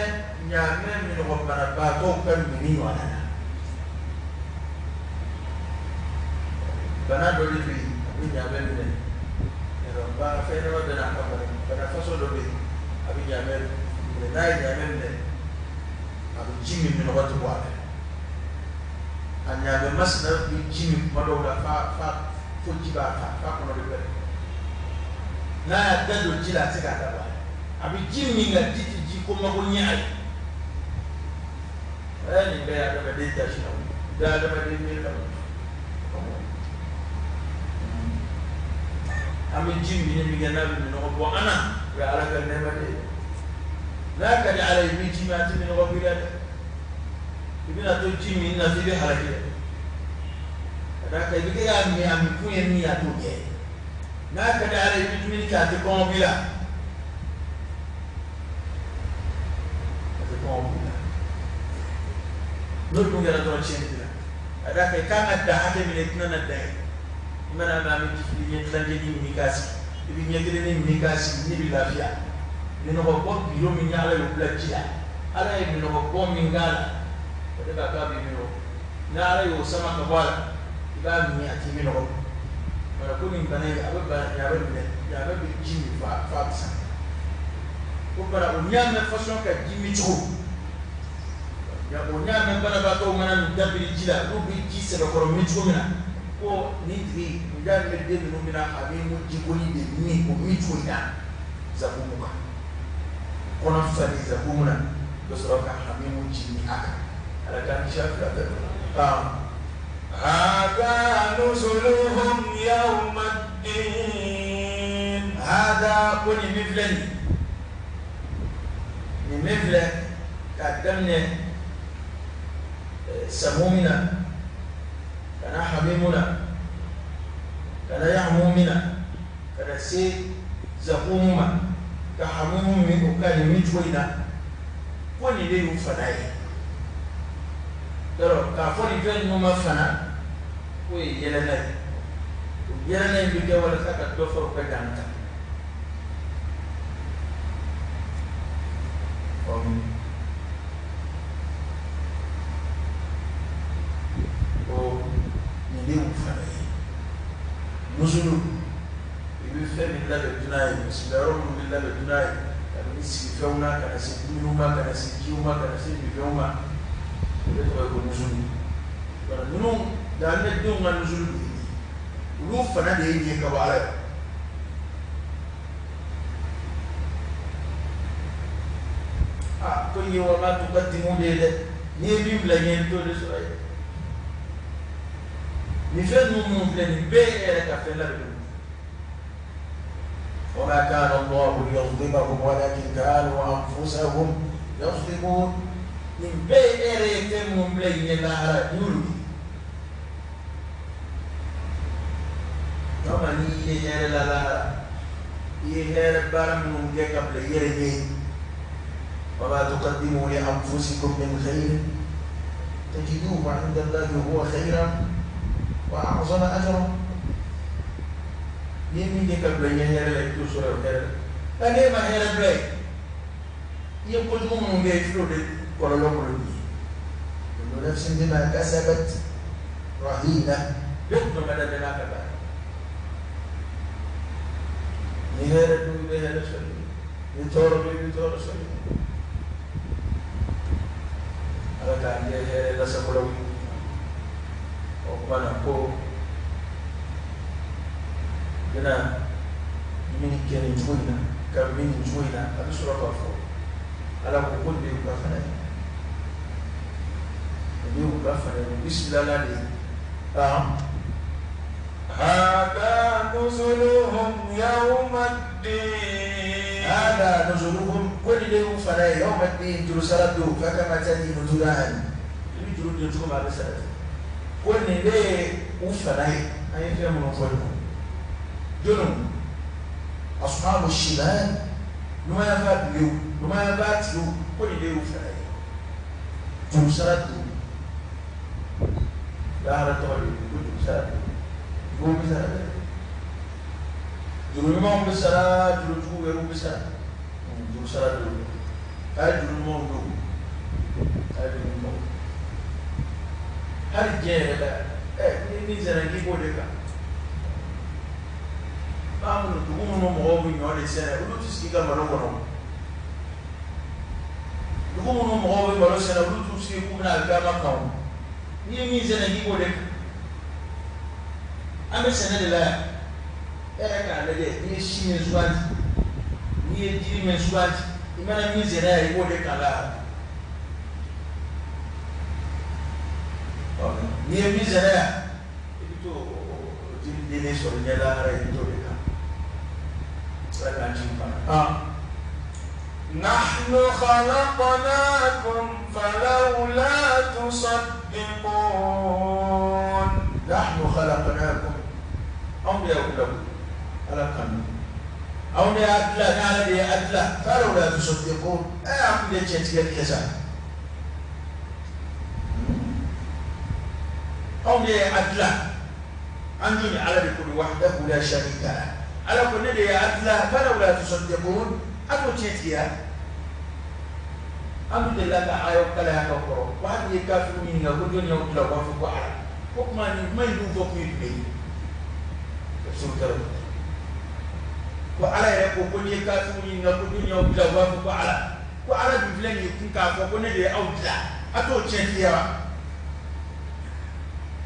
ɲaamɛ minɔgɔ banabaatɔw ka minni ɲɔgɔnna na. Bana dɔ de bɛ yen a bɛ ɲaamɛ minɛ ba fɛn ɲɛnama bɛ n'a ka bana bana façon dɔ bɛ yen a bɛ ɲaamɛ minɛ n'a ye ɲaamɛ minɛ a bɛ ji min minɔgɔ tɛ bɔ a la a ɲaamɛ masina bɛ ji min kuma dɔw la fa fa fo ji b'a fa fa kɔnɔ bɛ pɛrɛn n'a y'a da don ji la a tɛ se k'a da bɔ a la a bɛ ji min nka ji tɛ ji ko mako ɲɛ a ye ɛ nin bɛɛ ye adamaden ta si la bɛɛ ye adamaden miiri la. An bɛ ji min min kɛ n'a bɛ minɔgɔ bɔ an na o ye ala ka nɛɛma de ye. N'a ka di ala ye i bɛ ji min a tɛ minɔgɔ b'i la dɛ. I bɛna to ji min na f'i bɛ halaki dɛ. Ka d'a kan i bɛ kɛ k'a min a min kun ye min ye a t'o kɛ. N'a ka di ala ye i bɛ dumuni kɛ a tɛ kɔngɔ b'i la. A tɛ kɔngɔ b'i la. N'o dun kɛra dɔrɔn tiɲɛni b'i la. Ka d'a kan i kan ka dan hakɛ min na i tɛna na dan yen. I mana mɛn an bɛ ji fili ɲɛ tilancɛ ni min k'a sigi i bɛ ɲɛ kelen ni min k'a sigi ne bɛ lafiya. Minɔgɔ bɔ bidon min ala y'o bila ji la ala ye minɔgɔ bɔ min k'a la o de b'a to a bɛ minɔgɔ ni ala y'o sama ka bɔ a la i b'a min a t'i minɔgɔ. Wala ko nin bana in a bɛ bana ɲaamɛ minɛ ɲaamɛ bɛ ji min f'a f'a bɛ sa. O bana o ɲaamɛ façon ka ji min cogo o ɲaamɛ banabaatɔw mana nin dabiri ji la n'u bɛ ji sɛbɛkɔrɔ min cogo min na ko nin tigi nin ɲaamɛ den ninnu bɛna hamimu jikoni de min o min cogo in na zakumu kan kɔnɔ falen zakumu na bɛ sɔrɔ ka hamimu ji min a kan. Ala k'an kisi a fila bɛɛ ma. Hada nuzuluhum yawma ddin. Hada ko nin min filɛ nin nin min filɛ k'a daminɛ samumi na ka na hamimu na ka na yahmumi na ka na se zakumu ma ka hamimu min o ka nin min cogo in na ko nin de y'u fana ye. Yarɔ k'a fɔ nin fɛn ninnu ma fana k'o ye yɛlɛnna ye o yɛlɛnna in bɛ kɛ walasa ka dɔ fara u ka dan kan. Ko nin de y'u fana ye. Nuzulu i bɛ fɛn min labɛn dunan ye bisimila yɔrɔ minnu bɛ labɛn dunan ye kabini sigifɛnw na ka na se dumuniw ma ka na se jiw ma ka na se minfɛnw ma o de tɔgɔ ye ko nuzulu. Wala ninnu jahanamɛdenw ka nuzulu de ye olu fana de ye nin ye ka bɔ ala ye. ko in ye wa ma tuqaddimu de ye dɛ, n'i ye min bila ɲɛ i t'o de sɔrɔ yen. Nin fɛn ninnu minnu filɛ nin bɛɛ ye e yɛrɛ ka fɛn labɛnnen. وما كان الله ليظلمهم ولكن كانوا أنفسهم يظلمون. Nin bɛɛ ye e yɛrɛ ye fɛn minnu bila i ɲɛ lahara n'i y'olu di. Kama n'i ye hɛrɛ la lahara, i ye hɛrɛ baara minnu kɛ ka bila i yɛrɛ ɲɛ. وما تقدموا لأنفسكم من خير تجدوه عند الله هو خيرا وأعظم أجرا. N'i ye min kɛ ka bila i ɲɛ hɛrɛ la, i t'o sɔrɔ hɛrɛ la. Nka n'e ma hɛrɛ bila yen, i ye kojugu minnu kɛ, i filɛ o de kɔlɔlɔ bolo bi. كل نفس بما كسبت رهينة. Bɛɛ tun ka da bɛɛ n'a ka baara. Ni hɛrɛ dun, i bɛ hɛrɛ sɔrɔ, ni tɔɔrɔ bɛ, i bɛ tɔɔrɔ sɔrɔ. Ala k'an kɛ hɛrɛ lasakolaw ye. O tuma na ko bɛna dumuni kɛ nin cogo in na, ka min nin cogo in na, a bɛ sɔrɔ k'a fɔ Ala ko ko nin de y'u ka fana ye, nin de y'u ka fana ye, u bisimila de ye. هذا نزلهم يوم الدين. هذا نزلهم كل يوم فلا يوم الدين jurusara don فكما تدين تدان. I bɛ juru don cogo min a bɛ sara ten. Ko nin de ye u fana ye, an ye fɛn minnu fɔ nin jɔnniw أصحاب الشمال numayanfa bilenw numayanfa tigiw, ko nin de y'u fana ye jurusara don. Lahara tɔgɔ de ko jurusara don. Juguw bɛ sara dɛ, juru ɲumanw bɛ sara, juru juguw yɛrɛw bɛ sara. Jurusara don, a ye juru ɲumanw don, a ye juru ɲumanw. Hali diɲɛ yɛrɛ la, ɛ ni min sɛnɛ k'i b'o de kan. Maa minnu dugu minnu mɔgɔw bɛ ɲɔ de sɛnɛ, olu tɛ sigi ka malo kɔnɔ. Dugu minnu mɔgɔw bɛ malo sɛnɛ, olu t'u sigi k'u bɛna alikama kan o. N'i ye min sɛnɛ k'i b'o de kan. An bɛ sɛnɛ de la yan. E yɛrɛ k'a lajɛ, n'i ye si min suganti, n'i ye jiri min suganti, i mana min sɛnɛ yan, i b'o de kan la. N'i ye min sɛnɛ yan, i bɛ t'o jiri dennin sɔrɔ ɲɛ lahara, i bɛ t'o de kan. Ala k'an ci fana. نحن خلقناكم فلولا تصدقون. نحن خلقناكم anw de y'aw dilan, Ala kan anw de y'a dilan, ni Ala de y'a dilan. فلولا تصدقون. Ɛ an tun tɛ tiɲɛ tigɛli kɛ sa. Anw de y'a dilan, an dun ni Ala de ko don وحده لا شريك له. Ala ko ne de y'a dilan. فلولا تصدقون. A t'o tiɲɛ tigiya. An dun delila ka ayaw kalaya ka kɔrɔ, ko hali n'i ye kafiriw ɲininka ko jɔnni y'aw dilan, u b'a fɔ ko Ala. Ko kuma nin kuma in dun fɔ kun ye jumɛn ye? Tafsirukɛlaw ko Ala yɛrɛ ko ko n'i ye kafiriw ɲininka ko jɔnni y'aw dilan, u b'a fɔ ko Ala. Ko Ala dun filɛ nin ye kun k'a fɔ ko ne de ye aw dilan, a t'o tiɲɛ tigiya wa?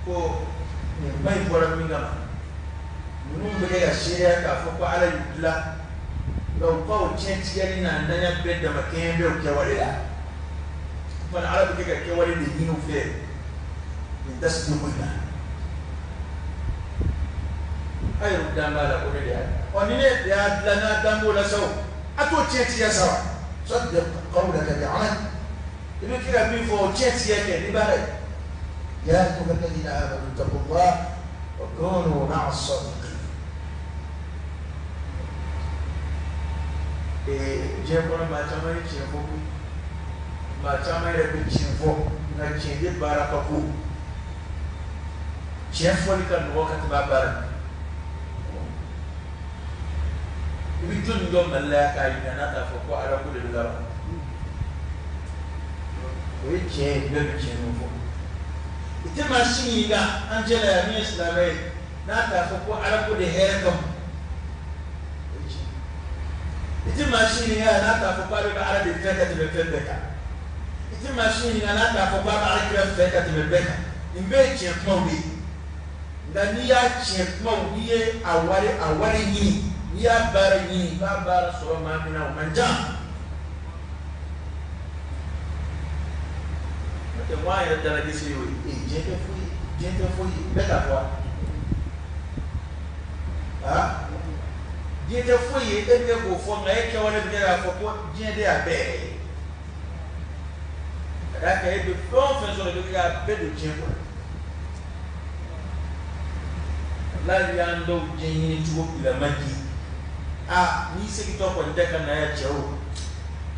Ko nin kuma in fɔra min kama, ninnu bɛ kɛ ka seereya k'a fɔ ko Ala y'u dilan, nka u ka o tiɲɛ tigɛli n'a ntanya bɛɛ dama kɛɲɛ bɛ o kɛwale la. O fana Ala bɛ kɛ ka kɛwale de ɲini u fɛ nin tasuma ko in na. A yɛrɛ dan b'a la ko ne de y'a dilan. Ɔ ni ne de y'a dilan n'a dan b'o la sa o, a t'o tiɲɛ tigɛ sa wa? صدق قولك بعمل. I bɛ kɛ ka min fɔ o tiɲɛ tigɛ kɛ ni baara ye. يا أيها الذين آمنوا اتقوا الله وكونوا مع الصادقين. Diɲɛ kɔnɔ maa caman ye tiɲɛ fɔ koyi, maa caman yɛrɛ bɛ tiɲɛ fɔ, nka tiɲɛ de baara ka go. Tiɲɛ fɔli ka nɔgɔ ka tɛmɛ a baara kan. I bɛ jɔnni dɔn Mali la yan k'a yira n'a t'a fɔ ko Ala ko de bɛ laban? O ye tiɲɛ ye, bɛɛ bɛ tiɲɛ min fɔ. I tɛ maa si ɲininka an cɛ la yan min ye silamɛ ye n'a t'a fɔ ko Ala ko de hɛrɛ ka bon. O ye tiɲɛ ye. I tɛ maa si ɲininka yan n'a t'a fɔ k'a bɛ Ala de fɛ ka tɛmɛ fɛn bɛɛ kan. I tɛ maa si ɲininka n'a t'a fɔ k'a bɛ Ala kira fɛ ka tɛmɛ bɛɛ kan. Nin bɛɛ ye tiɲɛ kumaw de ye. Nka n'i y'a tiɲɛ kumaw, n'i ye a wari ɲini, n'i y'a baara ɲini, i b'a baara sɔrɔ maa min na o man jan. N'o tɛ n ko an yɛrɛ dalajɛse y'o ye. Ee diɲɛ tɛ foyi ye, diɲɛ tɛ foyi ye, bɛɛ k'a fɔ wa? Aa diɲɛ tɛ foyi ye, e bɛ kɛ k'o fɔ nka e kɛwale bɛ kɛ k'a fɔ ko diɲɛ de y'a bɛɛ yɛrɛ ye. Ka d'a kan e bɛ fɛn o fɛn sɔrɔ i bɛ k'a bɛɛ don diɲɛ kɔnɔ. Walahi y'an dɔw diɲɛ ɲini cogo bilama di. Aa n'i segintɔ kɔni tɛ ka na yan cɛ o,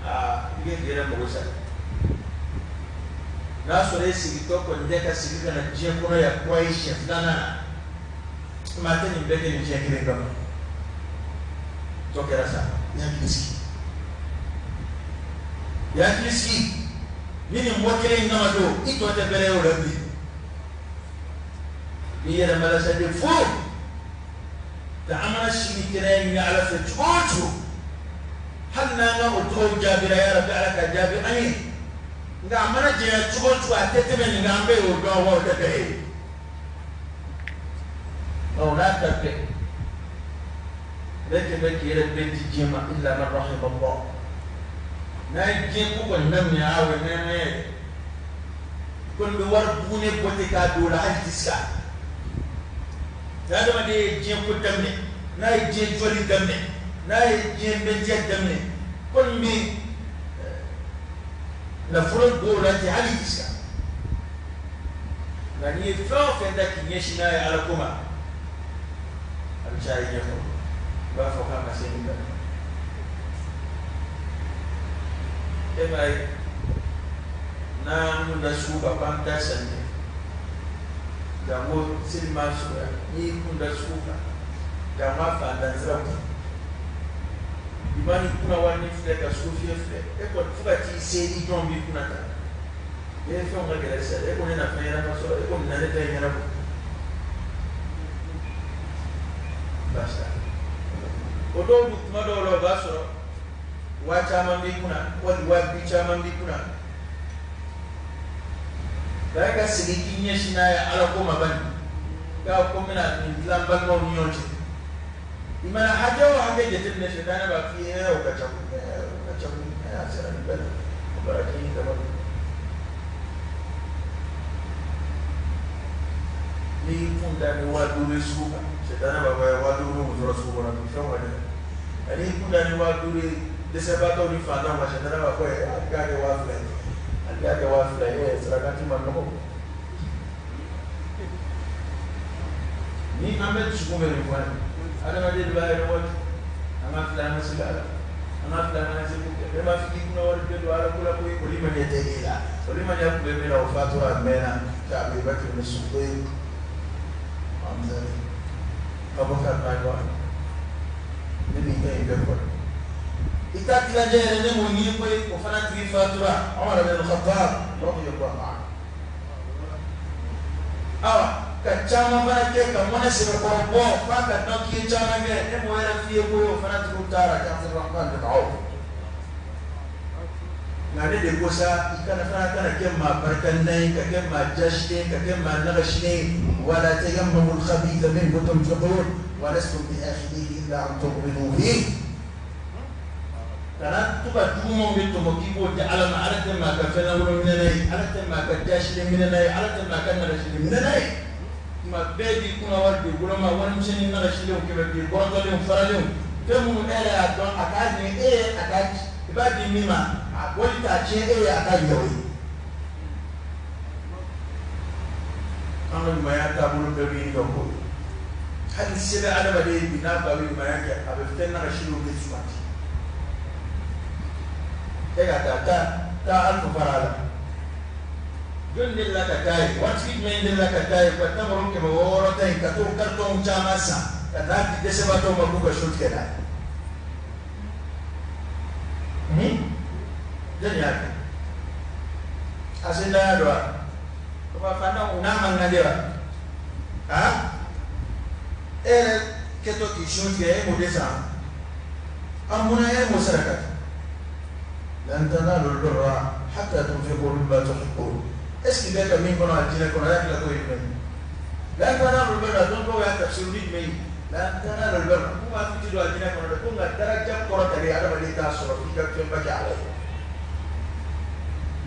aa i bɛ k'i yɛrɛ mago sa. N'a sɔrɔ e segintɔ kɔni tɛ ka segin ka na diɲɛ kɔnɔ yan kura ye siɲɛ filanan na, maa tɛ nin bɛɛ kɛ nin diɲɛ kelen kama. Tɔ kɛra sa, i hakili sigi. I hakili sigi. Ni nin bɔ kelen in kama don, i tɔ tɛ bɛrɛ ye o la bilen. I yɛrɛ malasa de fo ka an mana si ni kɛnɛya ɲini Ala fɛ cogo o cogo, hali n'an ka o dugawu jaabira, ya Rabi Ala ka jaabi an ye, nka a mana janya cogo o cogo a tɛ tɛmɛ nin kan, an bɛɛ y'o dɔn wa o tɛ bɛrɛ ye. Nka o n'a ta bɛɛ, bɛɛ kɛ bɛ k'i yɛrɛ bɛɛ di diɲɛ ma illa man rahima Allah. N'a ye diɲɛ ko kɔni daminɛ, a o ye nɛɛmaya ye. Kɔni bɛ wari bugunen bɔ ten k'a don o la hali tɛ se ni adamaden ye diɲɛ ko daminɛ, n'a ye diɲɛ jɔli daminɛ, n'a ye diɲɛ bɛntiya daminɛ, kɔni bɛ nafolo don o la ten hali tɛ se. Nka n'i ye fɛn o fɛn ta k'i ɲɛsin n'a ye Ala ko ma, a bɛ caya i ɲɛkɔrɔ, i b'a fɔ k'a ma se nin bɛɛ ma. E m'a ye n'an kun da sugu kan k'an bɛ taa sanni kɛ, janko seli ma surunya, n'i y'i kun da sugu kan, janko a fantan siraw kan, i man'i kunna wari filɛ ka sugu fiyɛ filɛ, e kɔni fo ka t'i se i jɔn b'i kunna ta. E ye fɛnw ka gɛlɛn sisan, e kɔni na fɛn ɲɛnama sɔrɔ, e kɔni na ne ta in ɲɛnabɔ. Baasi t'a la. O dɔw dun kuma dɔw la o b'a sɔrɔ waa caman b'i kunna wali waa bi caman b'i kunna. Nka e ka segin k'i ɲɛsin n'a ye Ala ko ma bani, k'a ko n bɛna nin tilan n balimaw ni ɲɔgɔn cɛ. I mana hakɛ o hakɛ jateminɛ, sitanɛ b'a f'i ye o ka ca koyi, o ka ca koyi, a sera nin bɛɛ la, o baraji in dama don. N'i y'i kun da ni 5000 ye sugu kan, sitanɛ b'a fɔ 5000 bɛ mun sɔrɔ sugu kɔnɔ bi, fɛnw ka gɛlɛn. Nka n'i kun da ni 5000 ye dɛsɛbaatɔw ni faantanw kan, sitanɛ b'a fɔ a k'a kɛ 2000 ye, a k'a kɛ 2000 ye, sarakati ma nɔgɔ. Ni an bɛ dusukun bɛ nin fɔ an ye, adamaden de b'a yɛrɛ waaju, an ka filɛ an ka sigi a la, an ka filɛ an ka seko kɛ. Ne m'a fɔ k'i kunna wari bɛɛ don Ala ko la koyi, o limaniya tɛ e la, o limaniya tun bɛ min na o fatura a mɛnna, ka Abi Bakr Siddiq Abubakar n'a ɲɔgɔn ne b'i ka in bɛɛ kɔrɔ. I ta tilancɛ yɛrɛ ne m'o ɲini koyi, o fana tigi fatura Umar bin Khattab radiyallahu anhu. Awa ka caman fana kɛ ka mɔnɛ sɛbɛkɔrɔ bɔ f'a ka dɔn k'i ye caman kɛ, ne m'o yɛrɛ f'i ye koyi, o fana tigiw taara kɛ Abdurrahman bin Awf. Nka ne de ko sa i kana fana kana kɛ maa barikantan ye, ka kɛ maa jasilen, ka kɛ maa nagasilen ye. Wala tayammamu al-khabitha minhu tunfiqun wa lastum bi akhidhihi illa an tughmidu fihi. Kana to ka jugumanw de tɔmɔ k'i b'o di Ala ma. Ala tɛ maa ka fɛn lankolon minɛna ye, Ala tɛ maa ka jasilen minɛna ye, Ala tɛ maa ka nagasilen minɛna ye. Tuma bɛɛ b'i kunna wari don bolo ma, warimisɛnnin nagasilenw, kɛmɛ bi kɔrɔtɔlenw, faralenw, fɛn minnu e yɛrɛ y'a dɔn a k'a ɲɛ e ye, a k'a i b'a di min ma, a bɔli t'a tiɲɛ e ye, a k'a ɲɛ o ye. An ka ɲumanya taabolo bɛɛ bɛ ɲini ka k'o ye. Hali se bɛ adamaden ye bi, n'a ko a bɛ ɲumanya kɛ, a bɛ fɛn nagasilenw de suganti. E ka taa taa taa alifu fara a la. Jɔn delila ka taa yen? Waritigi jumɛn delila ka taa yen ka tamaro 600 ta yen ka t'o karitɔnw caman san ka taa di dɛsɛbaatɔw ma k'u ka so tigɛ n'a ye? Jɔn y'a kɛ? A sentanya don wa? O b'a fɔ n'a man kan de wa? Aa e yɛrɛ kɛtɔ k'i sun tigɛ, e m'o de san? An munna e m'o saraka? Lan tanalu al-birra hatta tunfiqu mimma tuhibbun. Est ce que bɛ ka min kɔnɔ alijinɛ kɔnɔ, a y'a tila k'o ye jumɛn ye? Lan tanalu al-birra, dɔnbagaw y'a tafsiri ni jumɛn ye? Lan tanalu al-birra, k'u b'a f'i ti don alijinɛ kɔnɔ dɛ, ko nka daraja kɔrɔtalen adamaden t'a sɔrɔ f'i ka fɛnba kɛ Ala ye.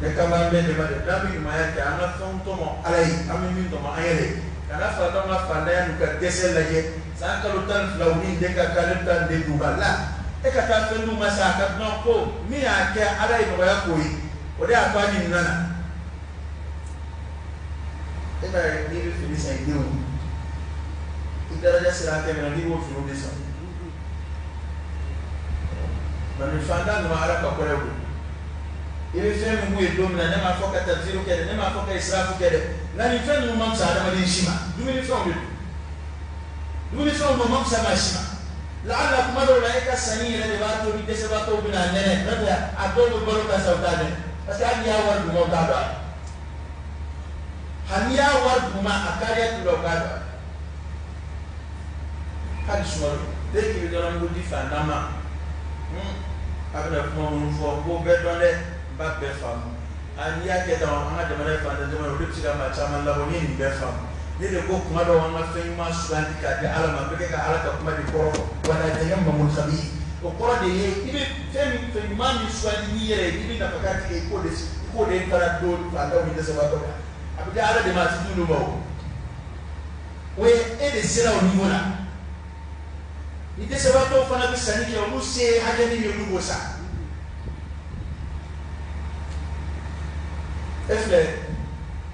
Ne kan b'an bɛɛ de ma dɛ, n'an bɛ ɲumanya kɛ, an ka fɛnw tɔmɔ Ala ye, an bɛ min tɔmɔ an yɛrɛ ye. Kana fatanw ka fantanya n'u ka dɛsɛ lajɛ, san kalo 12 u ni den ka kan, ne bɛ taa nin de d'u ma la. E ka taa fɛn d'u ma sa, a ka dɔn ko min y'a kɛ Ala ye nɔgɔya k'o ye, o de y'a to a ni nana. E b'a ye n'i bɛ fini san i denw ye, i daraja sera hakɛ min na, n'i b'o finiw de san. Nka nin fantan ninnu Ala ka kɔrɛ don. I bɛ fɛn min k'u ye don min na, ne m'a fɔ ka tabziru kɛ dɛ, ne m'a fɔ ka israfu kɛ dɛ, nka nin fɛn ninnu man fisa adamaden si ma. Dumunifɛnw de don, dumunifɛnw don, man fisa maa si ma. Laala kuma dɔw la e ka sanni yɛrɛ de b'a to ni dɛsɛbaatɔw bɛna a nɛnɛ, n'o tɛ a dɔw bɛ balo ka sa u t'a nɛnɛ, parce que hali n'i y'a wari d'u ma u t'a dɔn a la. Hali n'i y'a wari d'u ma a kariya t'u la u k'a dɔn a la. Hali sunkalo dès k'i bɛ nɔnɔmugu di fantan ma, a bɛna kuma minnu fɔ n b'o bɛɛ dɔn dɛ, n b'a bɛɛ faamu. A n'i y'a kɛ tan, an ka jamana ye fantan jamana ye, o de bɛ se ka maa caman labɔ. N'i ye nin bɛɛ faamu, ne de ko kuma dɔw an ka fɛn ɲuman sugandi k'a di Ala ma, n bɛ kɛ ka Ala ka kuma de kɔrɔ fɔ. Wala tayammamul khabith, o kɔrɔ de ye i bɛ fɛn min, fɛn ɲuman min sugandi n'i yɛrɛ ye, i bɛ nafa tigɛ, i k'o de fana don fantanw ni dɛsɛbaatɔw la. A bɛ di Ala de ma, a tɛ di olu ma. O ye e de sera o niveau la. Ni dɛsɛbaatɔw fana bɛ sanni kɛ, olu se ye hakɛ min ye, olu b'o san. E filɛ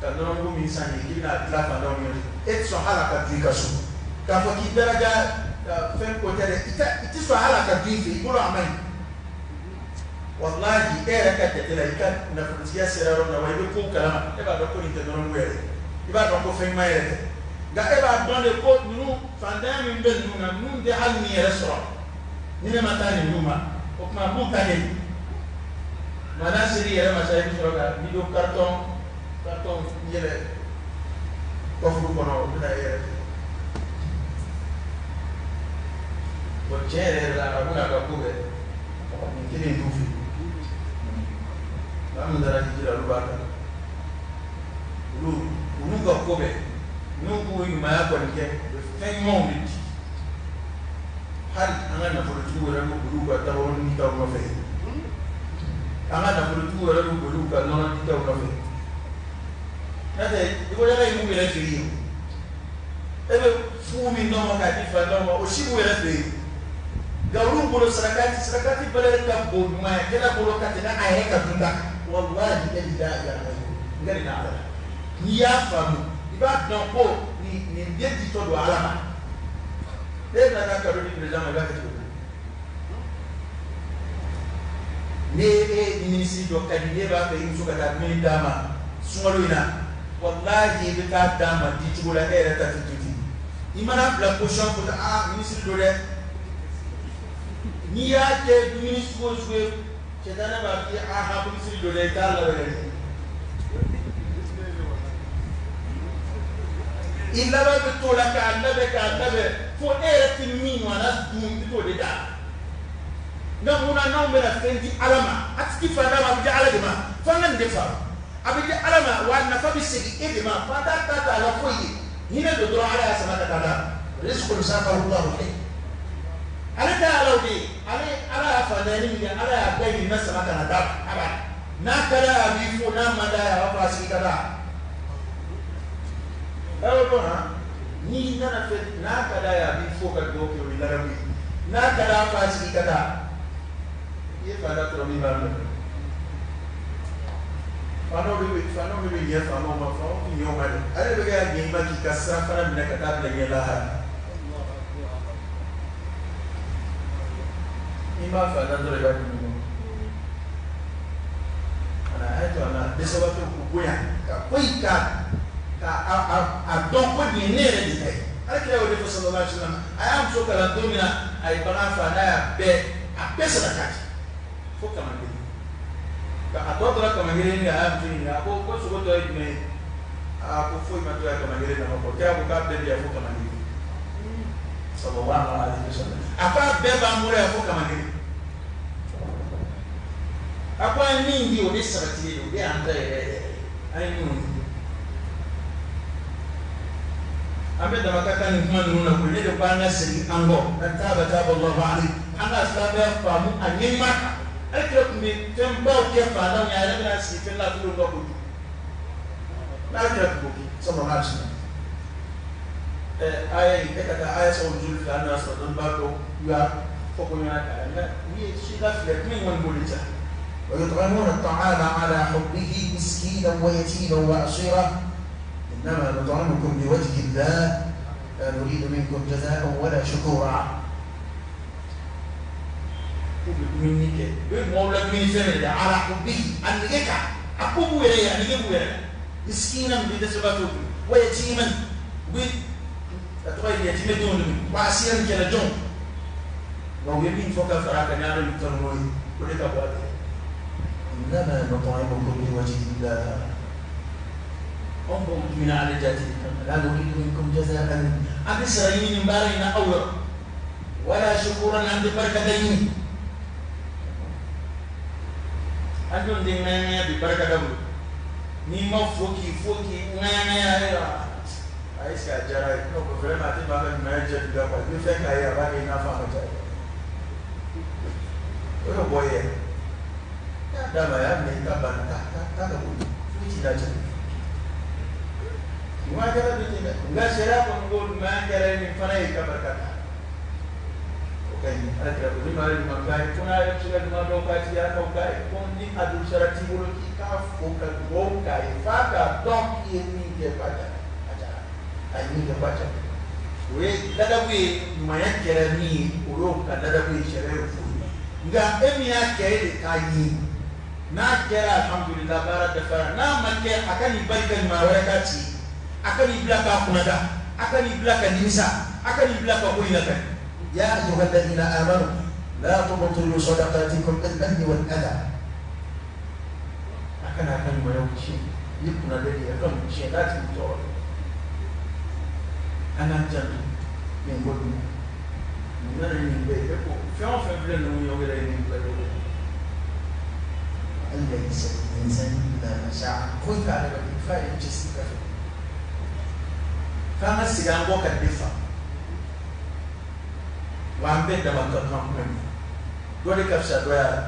ka nɔnɔmugu min san nin ye, k'i bɛna tila fantanw ni ɲɔgɔn cɛ, e tɛ sɔn hali a ka dun i ka so. K'a fɔ k'i daraja fɛn ko tɛ dɛ, i tɛ sɔn hali a ka dun i fɛ, i bolo a man ɲi. Walahi, e yɛrɛ ka jate la, i ka nafolotigiya sera yɔrɔ min na wa, i bɛ kow kalama, e b'a dɔn ko nin tɛ nɔnɔmugu yɛrɛ ye, i b'a dɔn ko fɛn ɲuman yɛrɛ tɛ. Nka e b'a dɔn de ko ninnu fantanya min bɛ ninnu na, ninnu tɛ hali nin yɛrɛ sɔrɔ ni ne ma taa nin d'u ma, o tuma n b'u ta de. Nka n'a ser'i yɛrɛ ma sa, i bɛ sɔrɔ ka bidon carton yɛlɛ kɔfuru kɔnɔ, o bɛ na e yɛrɛ fɛ. Bon, tiɲɛ yɛrɛ yɛrɛ la, arabu n'a ka ko bɛɛ, nin kelen t'u fɛ yen. Maa min taara hiji la, olu b'a kan, olu ka ko bɛɛ, n'u k'u ɲumanya kɔni kɛ, u bɛ fɛn ɲumanw de di. Hali an ka nafolotigiw yɛrɛ bɛ boli u ka tabaro ditaw nɔfɛ, an ka nafolotigiw yɛrɛ bɛ boli u ka nɔnɔ ditaw nɔfɛ. N'o tɛ i ko yala i b'u yɛrɛ fɛ yen, e bɛ fu min d'anw ma k'a di fantanw ma, o si b'u yɛrɛ fɛ yen. Nka olu bolo sarakati valeur ka bon ɲumanyakɛla bolo ka tɛmɛ a yɛrɛ ka dunta kan. Walahi la ilaha illallah, n ka nin na Ala la. N'i y'a faamu, i b'a dɔn ko nin den ditɔ don Ala ma. E bɛna taa cadeau di président ma, i b'a kɛ cogo di? Ne e ni minisiri dɔ ka di, ne b'a fɛ i muso ka taa dumuni d'a ma sunkalo in na, walahi i bɛ taa d'a ma di cogo la, e yɛrɛ ta tɛ to ten. I mana bila position ko aa minisiri don dɛ, n'i y'a kɛ dumuni sugu o sugu ye, sɛtanɛ b'a f'i ye aha minisiri don dɛ, i t'a labɛn dɛ. I laban bɛ t'o la k'a labɛn k'a labɛn fo e yɛrɛ tɛ min ɲɔgɔnna dun, i bɛ t'o de d'a ma. Nka munna n'anw bɛna fɛn di Ala ma, a tɛ di fantan ma, a bɛ di Ala de ma. F'an ka nin de faamu, a bɛ di Ala ma, wa nafa bɛ segin e de ma. Fantan ta t'a la foyi ye, hinɛ don dɔrɔn, Ala y'a sama ka taa d'a ma. Rizqun saqahu Allahu ilayh. Ale ta ye Ala de ye, ale Ala y'a fantanya min kɛ, Ala y'a dayirimɛ sama ka na d'a ma. A b'a n'a ka d'a ye a b'i fo, n'a man d'a ye a b'a fɔ a sigi ka taa. A y'o dɔn han, n'i nana fɛn, n'a ka d'a ye a b'i fo ka dugawu kɛ, o ye ladamu ye. N'a ka d'a fɔ a sigi ka taa, i ye fantan tɔrɔ min b'a nɔfɛ. Faamaw de bɛ ɲɛ faamaw ma, faamaw tɛ ɲɛ o ma dɛ. Ale de bɛ kɛ ka ɲɛ i ma k'i ka sira fana minɛ ka taa bila ɲɛ lahara. N'i m'a fantan dɔrɔn, i b'a di ɲɔgɔn ma. Wala a ye to an na dɛsɛbaatɔw k'u bonya ka foyi ka a dɔn ko nin ye ne yɛrɛ de ta ye. Ala kira y'o de fɔ sallallahu alaihi wa sallam. A y'a muso kalan don min na, a ye bagan fa, n'a y'a bɛɛ saraka di fo kaman kelen. Nka a tɔ tora kaman kelen min, a y'a muso ɲininka, a ko sogo tɔ ye jumɛn ye? A ko foyi ma to yan kaman kelen nafa kɔ. Kira ko k'a bɛɛ bɛ yan fo kaman kelen. Sallallahu alaihi wa sallam. A k'a bɛɛ b'an bolo yan fo kaman kelen. A ko an ye min di, o de sabatilen don, o de y'an ta yɛrɛ yɛrɛ ye. An ye minnu di. An bɛ dama ka kan nin kuma ninnu na koyi, ne de ko an ka segin an kɔ. Man taaba taaba Allahu alayhi. An ka silamɛya faamu a ɲɛɲuman kan. Ala kira tun bɛ fɛnbaw kɛ faantanw ye, a yɛrɛ bɛna sigi fɛn lafilenw kan kojugu. N'ala kira tun b'o kɛ. صلى الله عليه وسلم. Aya in, e ka taa aya sɔrɔ nuzul fila n'a sɔrɔ dɔnnibaa dɔw y'a fɔ ko ɲɔgɔn kan, nka n'i ye si ka filɛ kuma in kɔni b'o de ta. ويطعمون الطعام على حبه مسكينا ويتيما وأسيرا إنما نطعمكم لوجه الله لا نريد منكم جزاء ولا شكورا. K'u bɛ dumuni kɛ, u bɛ mɔgɔw la dumuni fɛn min dɛ, ala hubbihi, a nege kan, a ko b'u yɛrɛ ye, a nege b'u yɛrɛ la. Miskinan, bi dɛsɛbaatɔw dun, wa yatiman, u bɛ a tɔgɔ ye yatimɛdenw dun, wa asiran, kɛlɛjɔnw. Nka u ye min fɔ ka fara a kan ni Ala y'u tanu n'o ye, o de ka bɔ a bɛɛ. إنما نطعمكم لوجه الله Anw b'aw dumuni Ala jati de kama. لا نريد منكم جزاء An tɛ sara ɲini nin baara in na aw yɔrɔ, wala shukuran, an tɛ barikada ɲini. An dun tɛ ŋaɲa bi barikada bolo. N'i ma fo k'i fo k'i ŋaɲa, a est ce que a diyara ye? Non, vraiment, a tɛ maa ka ɲumanya jaabi la quoi. I bɛ fɛn k'a ye, a b'a kɛ i n'a fɔ a ma diya ye. O y'o bɔ ye. Y'a d'a ma, a y'a minɛ, i ta banna, taa taa taa ka bɔ yen, foyi t'i la cɛ. Ɲuman kɛra bi ten dɛ, nka sariya kɔni ko ɲuman kɛra nin fana ye, ka barika da. O ka ɲi. Ala kira ko ni maa ye ɲuman k'a ye, ko n'a yɛrɛ bɛ se ka ɲuman dɔw k'a tigi, a k'o k'a ye. Ko ni a dun sara t'i bolo, k'i k'a fo ka dugawu k'a ye f'a k'a dɔn k'i ye min kɛ k'a jara, a jara, a ye min kɛ k'a jara. O ye ladabu ye, ɲumanya kɛra min ye, o y'o ka ladabu ye, sariya y'o f'o ye. Nka e min y'a kɛ, e de k'a ɲini. N'a kɛra, alhamdulillah, baara dafara. N'a ma kɛ, a ka n'i bali ka ɲuman wɛrɛ k'a tigi, a ka n'i bila k'a kunnada, a ka n'i bila ka nimisa, a ka n'i bila ka ko in lakali. يا أيها الذين آمنوا لا تبطلوا صدقاتكم بالمن والأذى. A kana a ka ɲumanyaw tiɲɛ ni kunnada de ye, a ka nin tiɲɛ n'a tigi tɔɔrɔ. An k'an janto nin ko dun nin nana nin bɛɛ ye, e ko fɛn o fɛn filɛ ninnu ye, o yɛrɛ ye nin bila yɔrɔ. أن ليس للإنسان إلا ما سعى. Foyi t'a adamaden f'a ye cɛsiri ka fɛ. F'an ka segin an kɔ ka de fa wa, an bɛɛ dama ka kan kuma min, dɔ de ka fisa dɔ y'a la.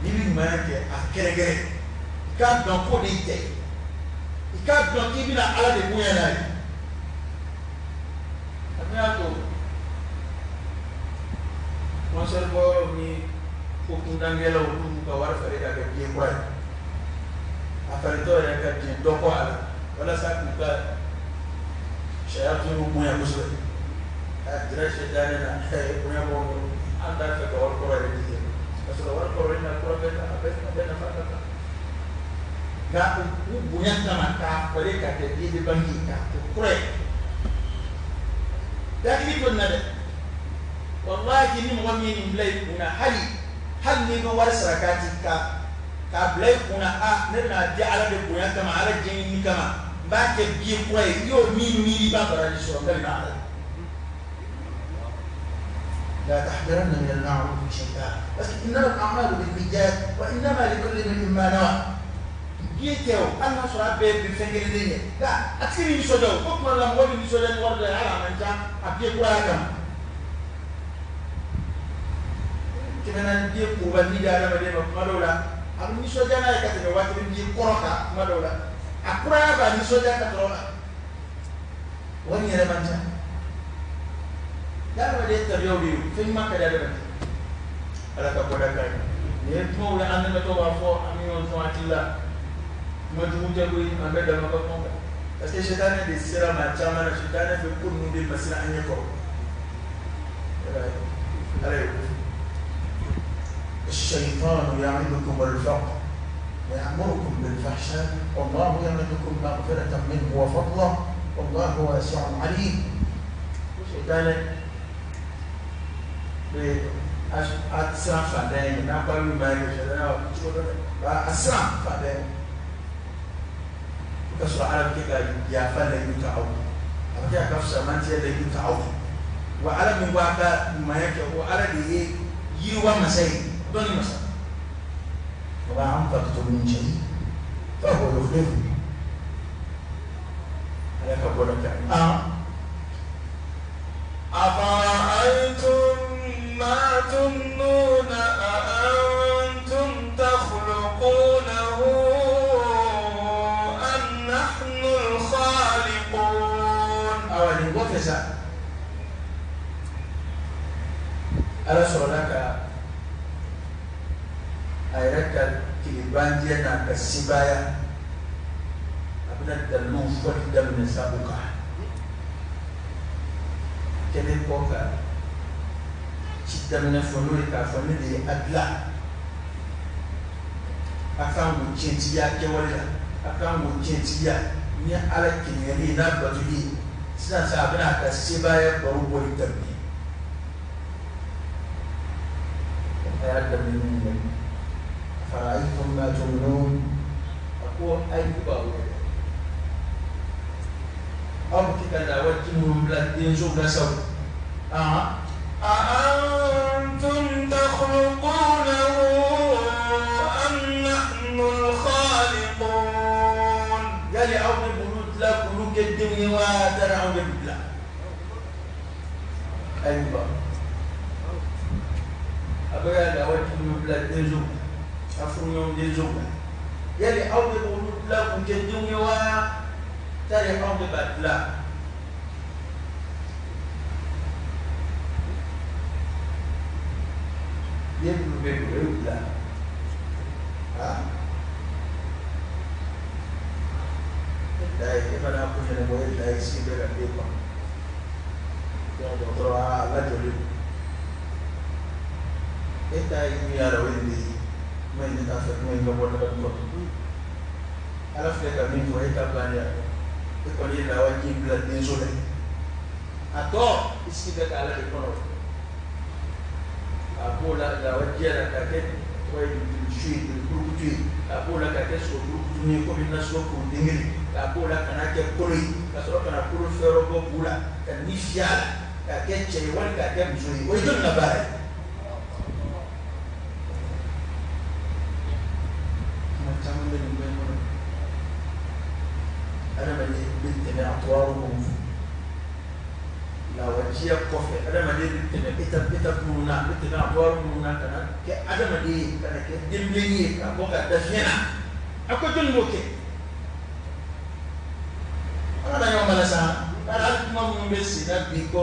N'i bɛ ɲumanya kɛ, a kɛrɛnkɛrɛn, i k'a dɔn k'o de y'i ta ye, i k'a dɔn k'i bɛna Ala de bonya n'a ye. A min y'a to concert bɔyɔrɔ ni ko kundankɛlaw, olu b'u ka wari feere ka kɛ biye kura ye, a faritɔ yɛrɛ ka diɲɛ dɔ kɔ a la walasa k'u ka sariya tunu bonya kosɛbɛ. A dira sɛdanɛ na, bonya b'anw bolo, an t'a fɛ ka wari kɔrɔ yɛrɛ di kɛ, ka sɔrɔ wari kɔrɔ in na kura bɛɛ ta, a bɛɛ nafa ka kan. Nka u bonya kama k'a falen k'a kɛ billet de banque ye, k'a kɛ kura ye. Hakili to nin na dɛ, walahi, ni mɔgɔ min ye nin bila i kunna, hali hali n'i bɛ wari sara k'a ti ka k'a bila i kunna, a ne bɛna di Ala de bonya kama, Ala diɲɛ kama, n b'a kɛ billet kura ye, i y'o min miiri, i b'a baraji sɔrɔ n bɛ na Ala. لا تحقرن من المعروف شيئا، بس إنما الأعمال بالنيات وإنما لكل امرئ ما نوى. Billet tɛ o, hali n'a sɔrɔ a bɛɛ ye fɛn kelen ye, nka a tigi bɛ nisɔndiya. O ko tuma dɔ la, mɔgɔ bɛ nisɔndiya ni wari dɔ ye, hali a man ca, a billet kura ya kama. 400 billet kurubali di adamaden ma, kuma dɔw la a bɛ nisɔndiya n'a ye ka tɛmɛ 5000 billet kɔrɔ kan. Kuma dɔw la, a kuraya b'a nisɔndiya ka sɔrɔ wari yɛrɛ man ca. Adamaden tabiyaw de ye, fɛn ɲuman ka di adamaden. Ala ka bɔda ka ye. Nin ye kumaw ye, an dɛmɛtɔ b'a fɔ, an bɛ ɲɔgɔn sɔn hakili la. Kuma jugu tɛ koyi, an bɛɛ dama ka kuma kan, parce que sitanɛ de sera maa caman na, sitanɛ bɛ ko ninnu de masira an ɲɛ kɔrɔ. Ala ye ko. الشيطان يعدكم الفقر ويأمركم بالفحشاء والله يعدكم مغفرة منه وفضلا والله واسع عليم. Sitanɛ bɛ a siran fantanya ɲɛ, n'a ko a bɛ ɲuman kɛ, sitanɛ b'a fɔ cogo dɔ dɛ, a siran fantanya ɲɛ. O ka sɔrɔ Ala bɛ kɛ ka yafa layidu ta aw ye, a bɛ kɛ a ka fisamantiya layidu ta aw ye. Wa Ala min b'a ka ɲumanya kɛ, o Ala de ye yiriwa masa ye, dɔnni masa. وما أنفقتم من شيء فهو يخلفه. Ala ka bɔda kɛ. أفرأيتم ما تمنون أأنتم تخلقونه أم نحن الخالقون. Awa, nin kɔfɛ sa, Ala sɔrɔla ka a yɛrɛ ka tilebanjɛ n'a ka sebaaya, a bɛna daliluw fɔli daminɛ sa o kan. Kɛlen kɔ ka ci daminɛ fɔ, n'o ye k'a fɔ ne de ye a dilan, a kan k'o tiɲɛtigiya kɛwale la, a kan k'o tiɲɛtigiya ni Ala kelenyali ye n'a batoli ye. Sisan sa, a bɛna a ka sebaaya baro bɔli daminɛ. A y'a daminɛ ni mun ye? أفرأيتم ما تمنون. A ko a ye b'aw yɛrɛ, aw bɛ ka lawaji minnu bila denso la sa o. أأنتم تخلقونه أم نحن الخالقون. Yali aw bɛ bolo dilan k'olu kɛ denw ye wa, tari anw de bɛ dilan? Ayiwa, a bɛ ka lawaji minnu bila denso, a furuɲɔgɔn denso la, yali aw bɛ olu dilan k'u kɛ denw ye wa, tari anw de b'a dilan? Den minnu bɛ yen, o y'u dilan. E da ye, e mana ko ɲɛnabɔ, e da ye si bɛ ka den kɔnɔ. Donc dɔgɔtɔrɔ a lajɔlen don, e ta ye min y'a la, o ye nin de ye. Kuma in ne t'a fɛ, kuma in ka bɔ dabali kɔnɔ. Ala filɛ ka min fɔ, e ta bannen, e kɔni ye lawaji bila denso la, a tɔ i sigi bɛ ka Ala de kɔnɔ. A b'o la lawajiya la k'a kɛ tɔgɔ ye su ye, kurukutu ye, k'a b'o la k'a kɛ sogo kurukutu ye komi nasɔgɔ kuru den kelen, k'a b'o la ka n'a kɛ kolo ye, ka sɔrɔ ka na kolo fɛrɛ bɔ bu la ka ni fiyɛ a la k'a kɛ cɛ ye wali k'a kɛ muso ye. O ye jɔnni ka baara ye? Kuma caman bɛ nin ko in kɔnɔ. Adamaden bɛ tɛmɛ a tɔɔrɔ minnu fɛ lawajiya kɔfɛ, adamaden bɛ tɛmɛ étape étape minnu na, a bɛ tɛmɛ a tɔɔrɔ minnu na ka na kɛ adamaden ye, ka na kɛ denbilenni ye, ka bɔ ka da fiɲɛ na, a ko jɔnni b'o kɛ? An kana ɲɔgɔn bala sa. Hali kuma minnu bɛ sen na bi, ko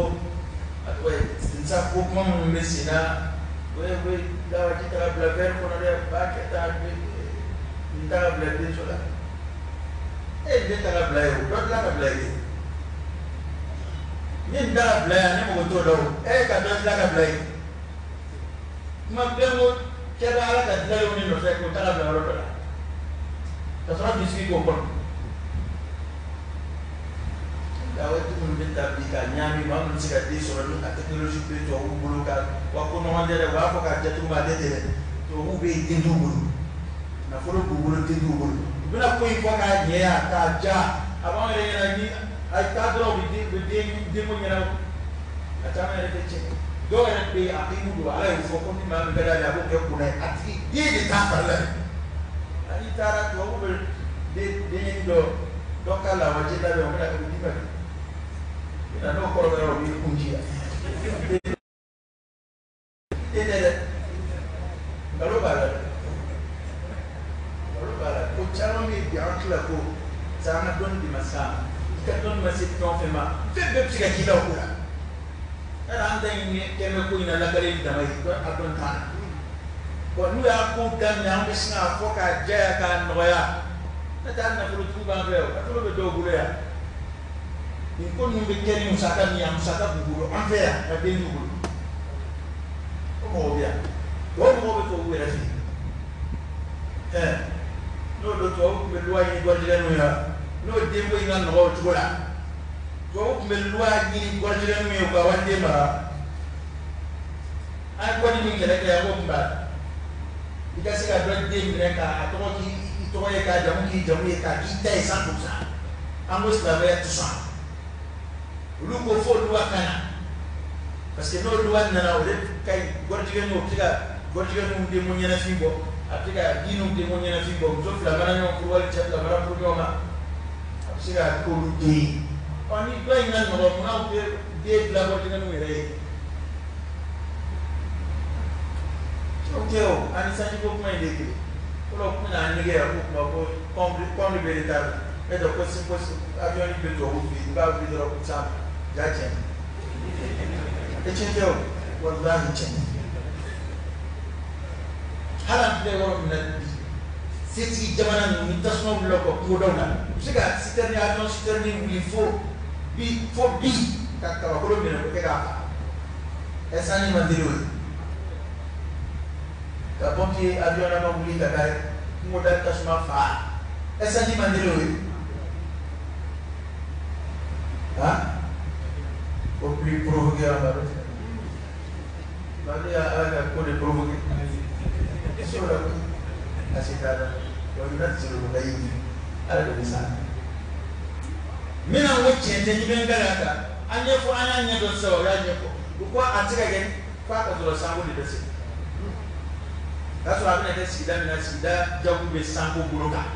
a tɔgɔ ye nsa, ko kuma minnu bɛ sen na, o ye lawaji ta ka bila verre kɔnɔ dɛ, b'a kɛ tan, nin ta ka bila denso la, e ye den ta ka bila yen, o dɔ dilan ka bila yen. Ni nin ta ka bila yan, ne mago t'o la o, e ka dɔ dilan ka bila yen. Kuma bɛɛ ko cɛ bɛ Ala ka dilanlenw de nɔfɛ k'o ta ka bila yɔrɔ dɔ la, ka sɔrɔ k'i sigi k'o kɔnɔ. Lawaji minnu bɛ ta bi k'a ɲaami, maa minnu bɛ se ka den sɔrɔ ni a technologie bɛ tubabuw bolo, ka wa ko ɲɔgɔn tɛ dɛ, u b'a fɔ k'a jɛ cogo min, a tɛ ten dɛ. Tubabuw bɛ yen, den t'u bolo, nafolo b'u bolo, den t'u bolo. U bɛna ko in fɔ k'a ɲɛ yan, k'a ja a b'anw yɛrɛ ɲɛna ni a ye taa dɔrɔn, u bɛ den, u bɛ den denko ɲɛnabɔ. A caman yɛrɛ tɛ tiɲɛ. Dɔw yɛrɛ bɛ yen, a k'i don, Ala y'o fɔ ko ni maa min ka d'ale ye, a b'o kɛ kunna ye, a tigi den de t'a fari la dɛ. N'i taara tubabu bɛ den denɲɛnin dɔ dɔ ka lawaji labɛn, o bɛna o d'i ma bi na, n'o kɔrɔbayara, o b'i kun ji yan. Den tɛ dɛ, nkalon b'a la dɛ, nkalon b'a la. Ko caman bɛ yen bi, an tila ko sa, an ka dɔnni de ma s'a ma. I ka dɔnni ma se fɛn o fɛn ma, fɛn bɛɛ bɛ se ka k'i la o ko la. Yala an ta in kɛ bɛ ko in na lakale ni dama ye, a dɔn t'an na. Bon, n'u y'a ko daminɛ, an bɛ sin k'a fɔ k'a jɛya k'a nɔgɔya. N'o tɛ, hali nafolotigiw b'an fɛ yan, nafolo bɛ dɔw bolo yan. Nin ko ninnu bɛ kɛ ni musaka min ye, a musaka b'u bolo an fɛ yan, nka den t'u bolo. O mɔgɔw bɛ yan, o mɔgɔw bɛ tubabuw yɛrɛ fɛ yen. N'o don, tubabu tun bɛ loi ɲini gɔrijɛgɛninw ye wa? N'o denko in ka nɔgɔ o cogo la, tubabu tun bɛ loi ɲini gɔrijɛgɛninw ye u ka waliden mara. An ye kɔdi min kɛlɛ kɛ yan, k'o tun b'a la. I ka se ka dɔ den minɛ k'a tɔgɔ k'i tɔgɔ ye, k'a jamu k'i jamu ye, k'a k'i ta ye 100%. An ko silamɛya tɛ sɔn. Olu ko fo loi ka na, parce que n'o loi nana, o de ka ɲi gɔrijɛgɛninw, o bɛ se ka gɔrijɛgɛninw denko ɲɛnafin bɔ, a bɛ se ka diinɛw denko ɲɛnafin bɔ. Muso fila mana ɲɔgɔn furu wali cɛ fila mana furu ɲɔgɔn ma, a bɛ se ka k'olu den ye. Ɔ, ni dɔ in ka nɔgɔ, munna u tɛ den dilan gɔrijɛgɛninw yɛrɛ ye? O tɛ o, ani sanji ko kuma in de ye kelen. Fɔlɔ kun bɛna an nɛgɛ yan ko kuma ko kɔnbi bɛ retard la. Ne tɛ ko si ko avion bɛ tubabu fɛ yen, i b'a wuli dɔrɔn ko san ja tiɲɛ. E tiɲɛ tɛ o, walahi tiɲɛ tɛ. Hali an filɛ yɔrɔ min na bi, setigi jamana ninnu ni tasuma wulila u ka kungodaw la, u bɛ se ka citerne avion citerne wuli fo bi ka kabakolo minɛ k'o kɛ k'a faga. Ɛ sanji man teli o ye. Ka pompier avion nama wuli ka taa kungoda tasuma faga. Ɛ sanji man teli o ye. Han? O pluie provoquée an b'a dɔn. Mali ala ka ko de provoqué. So la koyi. A se t'a la. Wa yunazzilu al-ghayth. Ala de bɛ san. N bɛna n ko tiɲɛ tɛ ni bɛ n kali a kan. An ɲɛfɔ an y'a ɲɛdɔn sisan o y'a ɲɛfɔ. U ko a tɛ se ka kɛ f'a ka sɔrɔ sanko de bɛ se. O y'a sɔrɔ a bɛna kɛ sigida min na, sigida jago bɛ sanko bolo kan.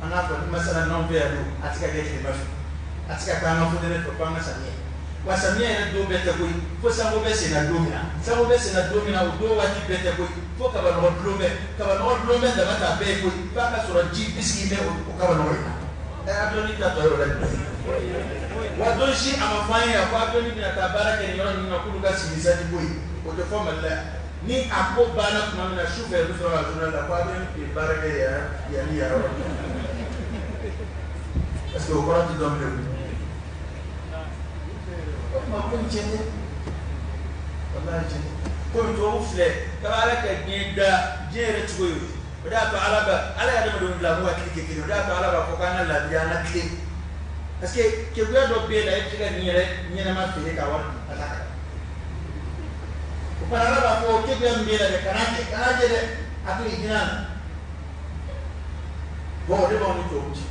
An k'a fɔ ni masala n'anw fɛ yan don, a tɛ se ka kɛ tilema fɛ. A tɛ se ka kɛ an ka fonɛnɛ fɛ fo an ka samiyɛ. Wa samiyɛ yɛrɛ don bɛɛ tɛ koyi, fo sanko bɛ sen na don min na. Sanko bɛ sen na don min na, o don waati bɛɛ tɛ koyi, fo kabanɔgɔ dulon bɛ. Kabanɔgɔ dulon bɛ dama t'a bɛɛ ye koyi, f'a ka sɔrɔ ji bisigi bɛ o kabanɔgɔ in na. Ɛ avion ta tɔ ye o la jumɛn ye? Wa don si a ma fɔ an ye yan ko avion bɛna taa baara kɛ nin yɔrɔ ninnu na k'olu ka sigi sanji ko ye. O tɛ fɔ Mali la yan. Ni a ko banna tuma min na su fɛ, u bɛ sɔrɔ ka journal la ko avion tun ye baara kɛ yan yan ni yan yɔrɔ. Parce que o kɔrɔ tɛ dɔn bilen. O tuma ko in tiɲɛ tɛ. Walahi tiɲɛ tɛ. Komi tubabu filɛ, kaba ala ka diɲɛ da, diɲɛ yɛrɛ cogo ye o ye. O de y'a to ala ba ala ye adamadenw bila m'u hakili kɛ kelen. O de y'a to ala b'a fɔ k'an ka laadiriya, an ka tilen. Parce que keguya dɔ b'e la, e bɛ se ka nin yɛrɛ ɲɛnama feere ka wari dun ka taa ka o fana ala b'a fɔ keguya min b'e la dɛ, kana kɛ, kana kɛ dɛ, a to i hinɛ a la. Bon, o de b'anw ni tubabu cɛ.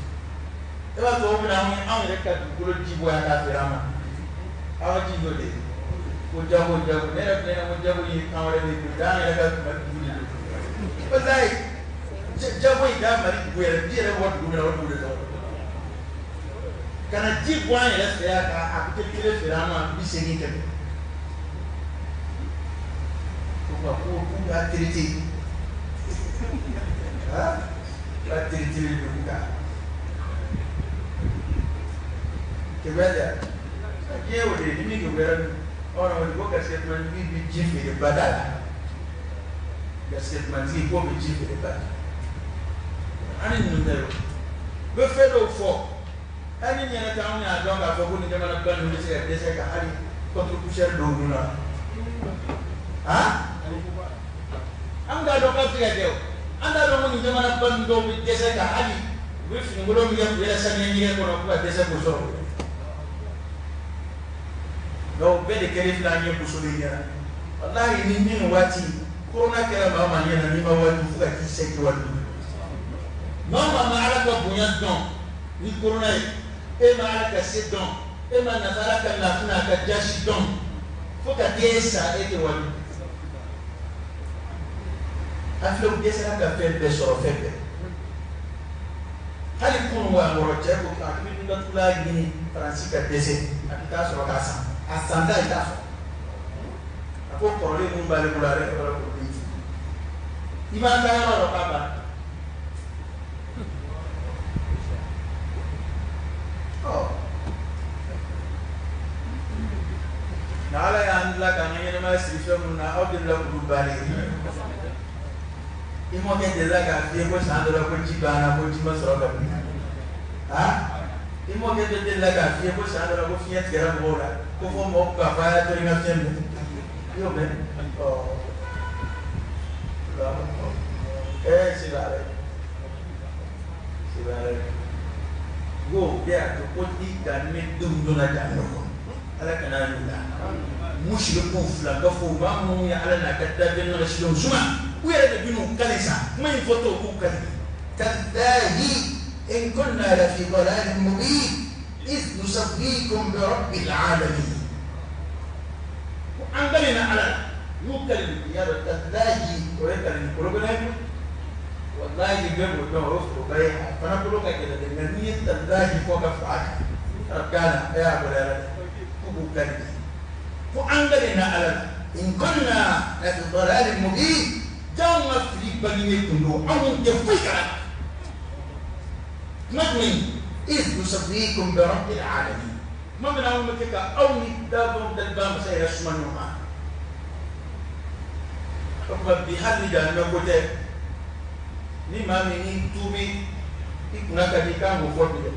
E b'a tubabu bɛna anw yɛrɛ ka dugukolo ji bɔ yan k'a feere an ma. Aw ka ji dɔ de ye ko jago jago. Ne yɛrɛ filɛ ko jago ye kan wɛrɛ de ye ko an yɛrɛ ka Mali dugu de don. Walayi jago in da Mali dugu yɛrɛ ji yɛrɛ bɔ dugu min na, o dugu de tɔgɔ. Ka na ji bɔ an yɛrɛ fɛ yan ka a buteli kelen feere an ma 80 kɛmɛ. Ko nka ko k'u b'a traité, han, u b'a traité de don k'u ka keguya tɛ yan. Diɲɛ o de ye ni min keguyara dun. Ɔ ko garisɛgɛ tumantigi bɛ ji feere bada la. Garisɛgɛ tumantigi k'o bɛ ji feere bada. An ni ninnu tɛ o. U bɛ fɛn dɔw fɔ. Hali ni ɲɛna tɛ, anw y'a dɔn k'a fɔ ko nin jamana ba ninnu bɛ se ka dɛsɛ ka hali contre poussière dɔw dun na. Han? An t'a dɔn k'a bɛ se ka kɛ o. An t'a dɔn ko nin jamana ba ninnu dɔw bɛ dɛsɛ ka hali u bɛ finikolon min kɛ k'u yɛrɛ saniya ɲɛgɛn kɔnɔ k'u ka dɛsɛ k'o sɔrɔ. Donc bɛɛ de kɛlen filɛ an ɲɛ bosolen ɲɛna. Walahi ni nin waati corona kɛra maa o maa ɲɛna, n'i ma waaju fo ka t'i se k'i waaju. Maa o maa ma ala ka bonya dɔn ni corona ye, e ma ala ka se dɔn, e ma nasara ka lafu n'a ka jasi dɔn, fo ka t'e sa e tɛ waaju. An filɛ, u dɛsɛra ka fɛn bɛɛ sɔrɔ, fɛn bɛɛ. Hali kunun wa wɔɔrɔ cɛ ko a bɛ datugulan ɲini Faransi ka dɛsɛ, a bɛ taa sɔrɔ k'a san, a san ta i t'a sɔrɔ. A ko kɔrɔlen minnu b'ale bolo, ale ka baara k'olu di. I b'a taa yɔrɔ dɔ k'a ban. Ɔ nka ala y'an dilan k'an ka ɲɛnamaya siri fɛn minnu na, aw delila k'olu bannen. I mɔkɛ delila k'a f'i ye ko san dɔ la ko ji banna, ko ji ma sɔrɔ ka dun. Han, i mɔkɛ dɔ delila k'a f'i ye ko san dɔ la ko fiɲɛ tigɛra mɔgɔw la, ko fo mɔgɔw k'a fɔ a y'a to n ka fiɲɛ minɛ. I y'o mɛn? Ɔ c'est vrai, c'est vrai. Ko bɛɛ y'a to ko i ka ne denw donna jahanama kɔnɔ, ala kana y'u la. Musiriku fila ka fɔ maa minnu ye ala n'a ka danfɛn nagasilenw suma, u yɛrɛ de bɛn'u kali sa kuma in fɔtɔ, u b'u kali. تالله إن كنا لفي ضلال مبين إذ نسويكم برب العالمين. Ko an kalenna ala la, u y'u kali de y'a dɔn. Talahi, o ye kali ni kolo gɛlɛn ye. Walahi bɛɛ b'o dɔn, o ye foroba ye, a fana kolo ka gɛlɛn dɛ. Nka n'i ye talahi fɔ ka fara a kan arabukan na, e y'a gɛlɛya dɛ. Ko b'u kali de ko an kalenna ala la. إن كنا لفي ضلال مبين. Janw ka fili bangenen tun don, anw tɛ foyi kalama. Tuma jumɛn? إذ نسويكم برب العالمين. Tuma min na anw bɛ kɛ ka aw ni dabɔ daliba masa yɛrɛ suma ɲɔgɔn kan. O tuma bi, hali ni jahanamɛ ko tɛ, ni maa min n'i tuubi, i kunna ka di, i kan k'o fɔ bi dɛ.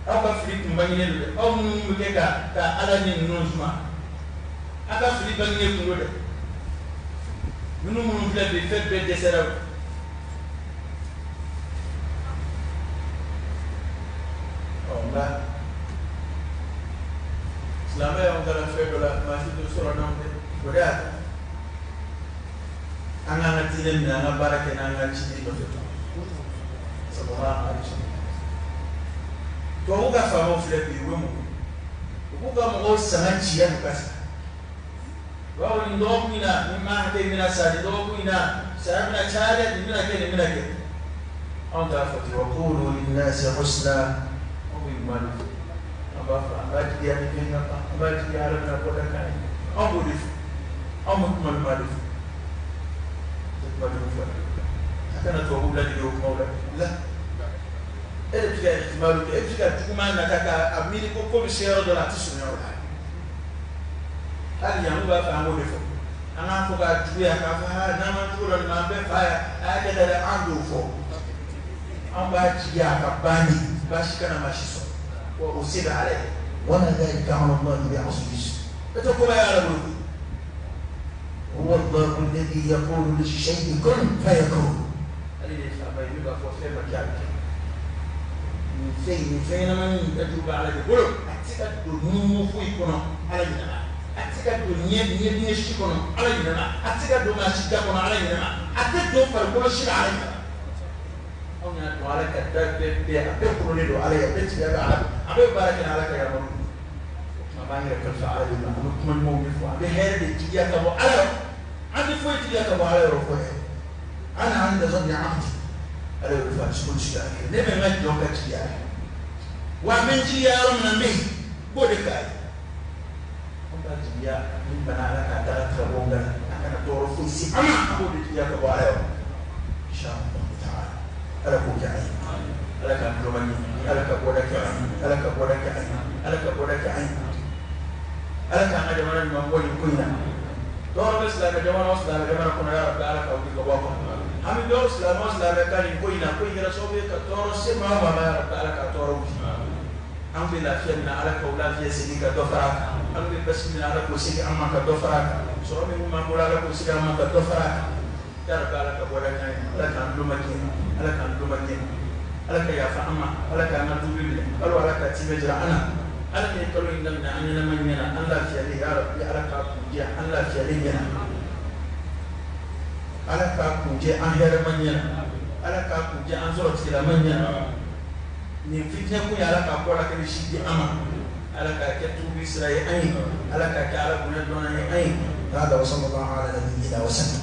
Aw ka fili tun bangenen don dɛ. Aw minnu bɛ kɛ ka Ala ni ninnu suma, aw ka fili bangenen tun don dɛ. Minnu filɛ bi, fɛn bɛɛ dɛsɛra o. Ɔ, nka silamɛ y'anw kalan fɛn dɔ la, maa si t'o sɔrɔ n'anw tɛ. O de y'a to an k'an ka diinɛ minɛ, an ka baara kɛ n'an ka ciden nɔfɛ, sallallahu alaihi wasallam. Tubabu ka faamaw filɛ bi, u bɛ mun kɛ? U b'u ka mɔgɔw sanga ci yanni u ka sa. U b'a fɔ nin dɔgɔkun in na, nin maa hakɛ in bɛna sa nin dɔgɔkun in na, saya bɛna caya dɛ, nin bɛna kɛ, nin bɛna kɛ. Anw t'a fɔ ten. وقولوا للناس حسنا. Anw bɛ ɲuman de fɔ. An b'a fɔ an b'a jigiya ni fɛn ka kan, an b'a jigiya Ala bɛna bɔda k'an ye. Anw b'o de fɔ. Anw bɛ kuma ɲuman de fɔ. Tɛ kuma jugu fɔ dɛ. A kana tubabuw ladege o kumaw la. La, e de bɛ se ka ihtimalu kɛ, e bɛ se ka juguman nata k'a miiri ko ko bɛ se yɔrɔ dɔ la, a tɛ surunya o la. Hali yan, b'a fɛ an k'o de fɔ. An k'a fɔ k'a juguya, k'a fɔ aa, n'an ma jugu dɔ nin ma, an bɛɛ fa ya, a y'a kɛ tan dɛ. An t'o fɔ. An b'a jigiya a ka ban de, baasi kana maa si sɔrɔ wa, o se bɛ Ala ye. وما ذلك على الله بعزيز. E tɛ koba ye Ala bolo. هو الله الذي يقول للشيء كن فيكون. Ale de ye faama ye min b'a fɔ fɛn ma kɛ, a bɛ kɛ. Nin fɛn, nin fɛn ɲɛnamanin in datugu bɛ Ala de bolo. A tɛ se ka don nun foyi kɔnɔ, Ala ɲinɛna. A tɛ se ka don ɲɛ ɲɛ si kɔnɔ, Ala ɲinɛna. A tɛ se ka don maa si da kɔnɔ, Ala ɲinɛna. A tɛ don farikolo si la, Ala ɲinɛna. Anw y'a dɔn Ala ka da bɛɛ bɛɛ, a bɛɛ koronnen don Ala ye, a bɛɛ tigiya bɛ Ala, a bɛɛ baara kɛ ni Ala ka yamaru. O tuma, an b'an yɛrɛ kalifa Ala de ma. An bɛ kuma ɲumanw de fɔ, an bɛ hɛrɛ de jigiya ka bɔ Ala yɔrɔ. An tɛ foyi jigiya ka bɔ Ala yɔrɔ fɔ hɛrɛ. أنا عند ظن عبدي. Ala y'o fɔ a sogo si la, ne bɛ n ka jɔn ka jigiya ye wa, n bɛ n jigiya yɔrɔ min na, n bɛ yen, n b'o de k'a ye. An b'a jigiya ni bana, Ala k'a daga tigɛ bɔ n da la, a kana tɔɔrɔ foyi se an ma. An b'o de jigiya ka bɔ Ala yɔrɔ, inshallah ta'ala. Ala k'o kɛ an ye. Ala k'an tulo ɲɛ. Ala ka bɔda kɛ an ye. Ala ka bɔda kɛ an ye. Ala ka bɔda kɛ an ye. Ala k'an ka jamana ɲuman bɔ nin ko in na. Tɔɔrɔ bɛ silamɛ jamana o silamɛ jamana kɔnɔ, ya Rabbi, Ala ka wuli ka bɔ a kɔnɔ. An bɛ dɔw silamɛ o silamɛ ka nin ko in na, ko in kɛra sababu ye ka tɔɔrɔ se maa o maa ma, ya Rabbi, Ala ka tɔɔrɔ wuli. An bɛ lafiya min na, Ala k'o lafiya segin ka dɔ fara a kan. An bɛ basi min na, Ala k'o segin an ma ka dɔ fara a kan. Sɔrɔ min b'an bolo, Ala k'o segin an ma ka dɔ fara a kan. Ya Rabbi, Ala ka bɔda k'an ye. Ala k'an tulo ma tiɲɛ. Ala k'an tulo ma tiɲɛ. Ala ka yafa an ma. Ala k'an ka tuubi minɛ. Ala ka timɛ jira an na. Ala min ye kalo in daminɛ an ɲɛnama ɲɛna, an lafiyalen, ya Rabbi, Ala k'a kun jɛ an lafiyalen ɲɛna. Ala k'a kun jɛ an hɛrɛma ɲɛna. Ala k'a kun jɛ an sɔrɔ tigilama ɲɛna. Nin fitinɛ kun ye, Ala k'a kɔ la kɛlɛ si di an ma. Ala k'a kɛ tuubi sira ye an ye. Ala k'a kɛ Ala bonya dɔn ye an ye. هذا وصلى الله على نبينا وسلم.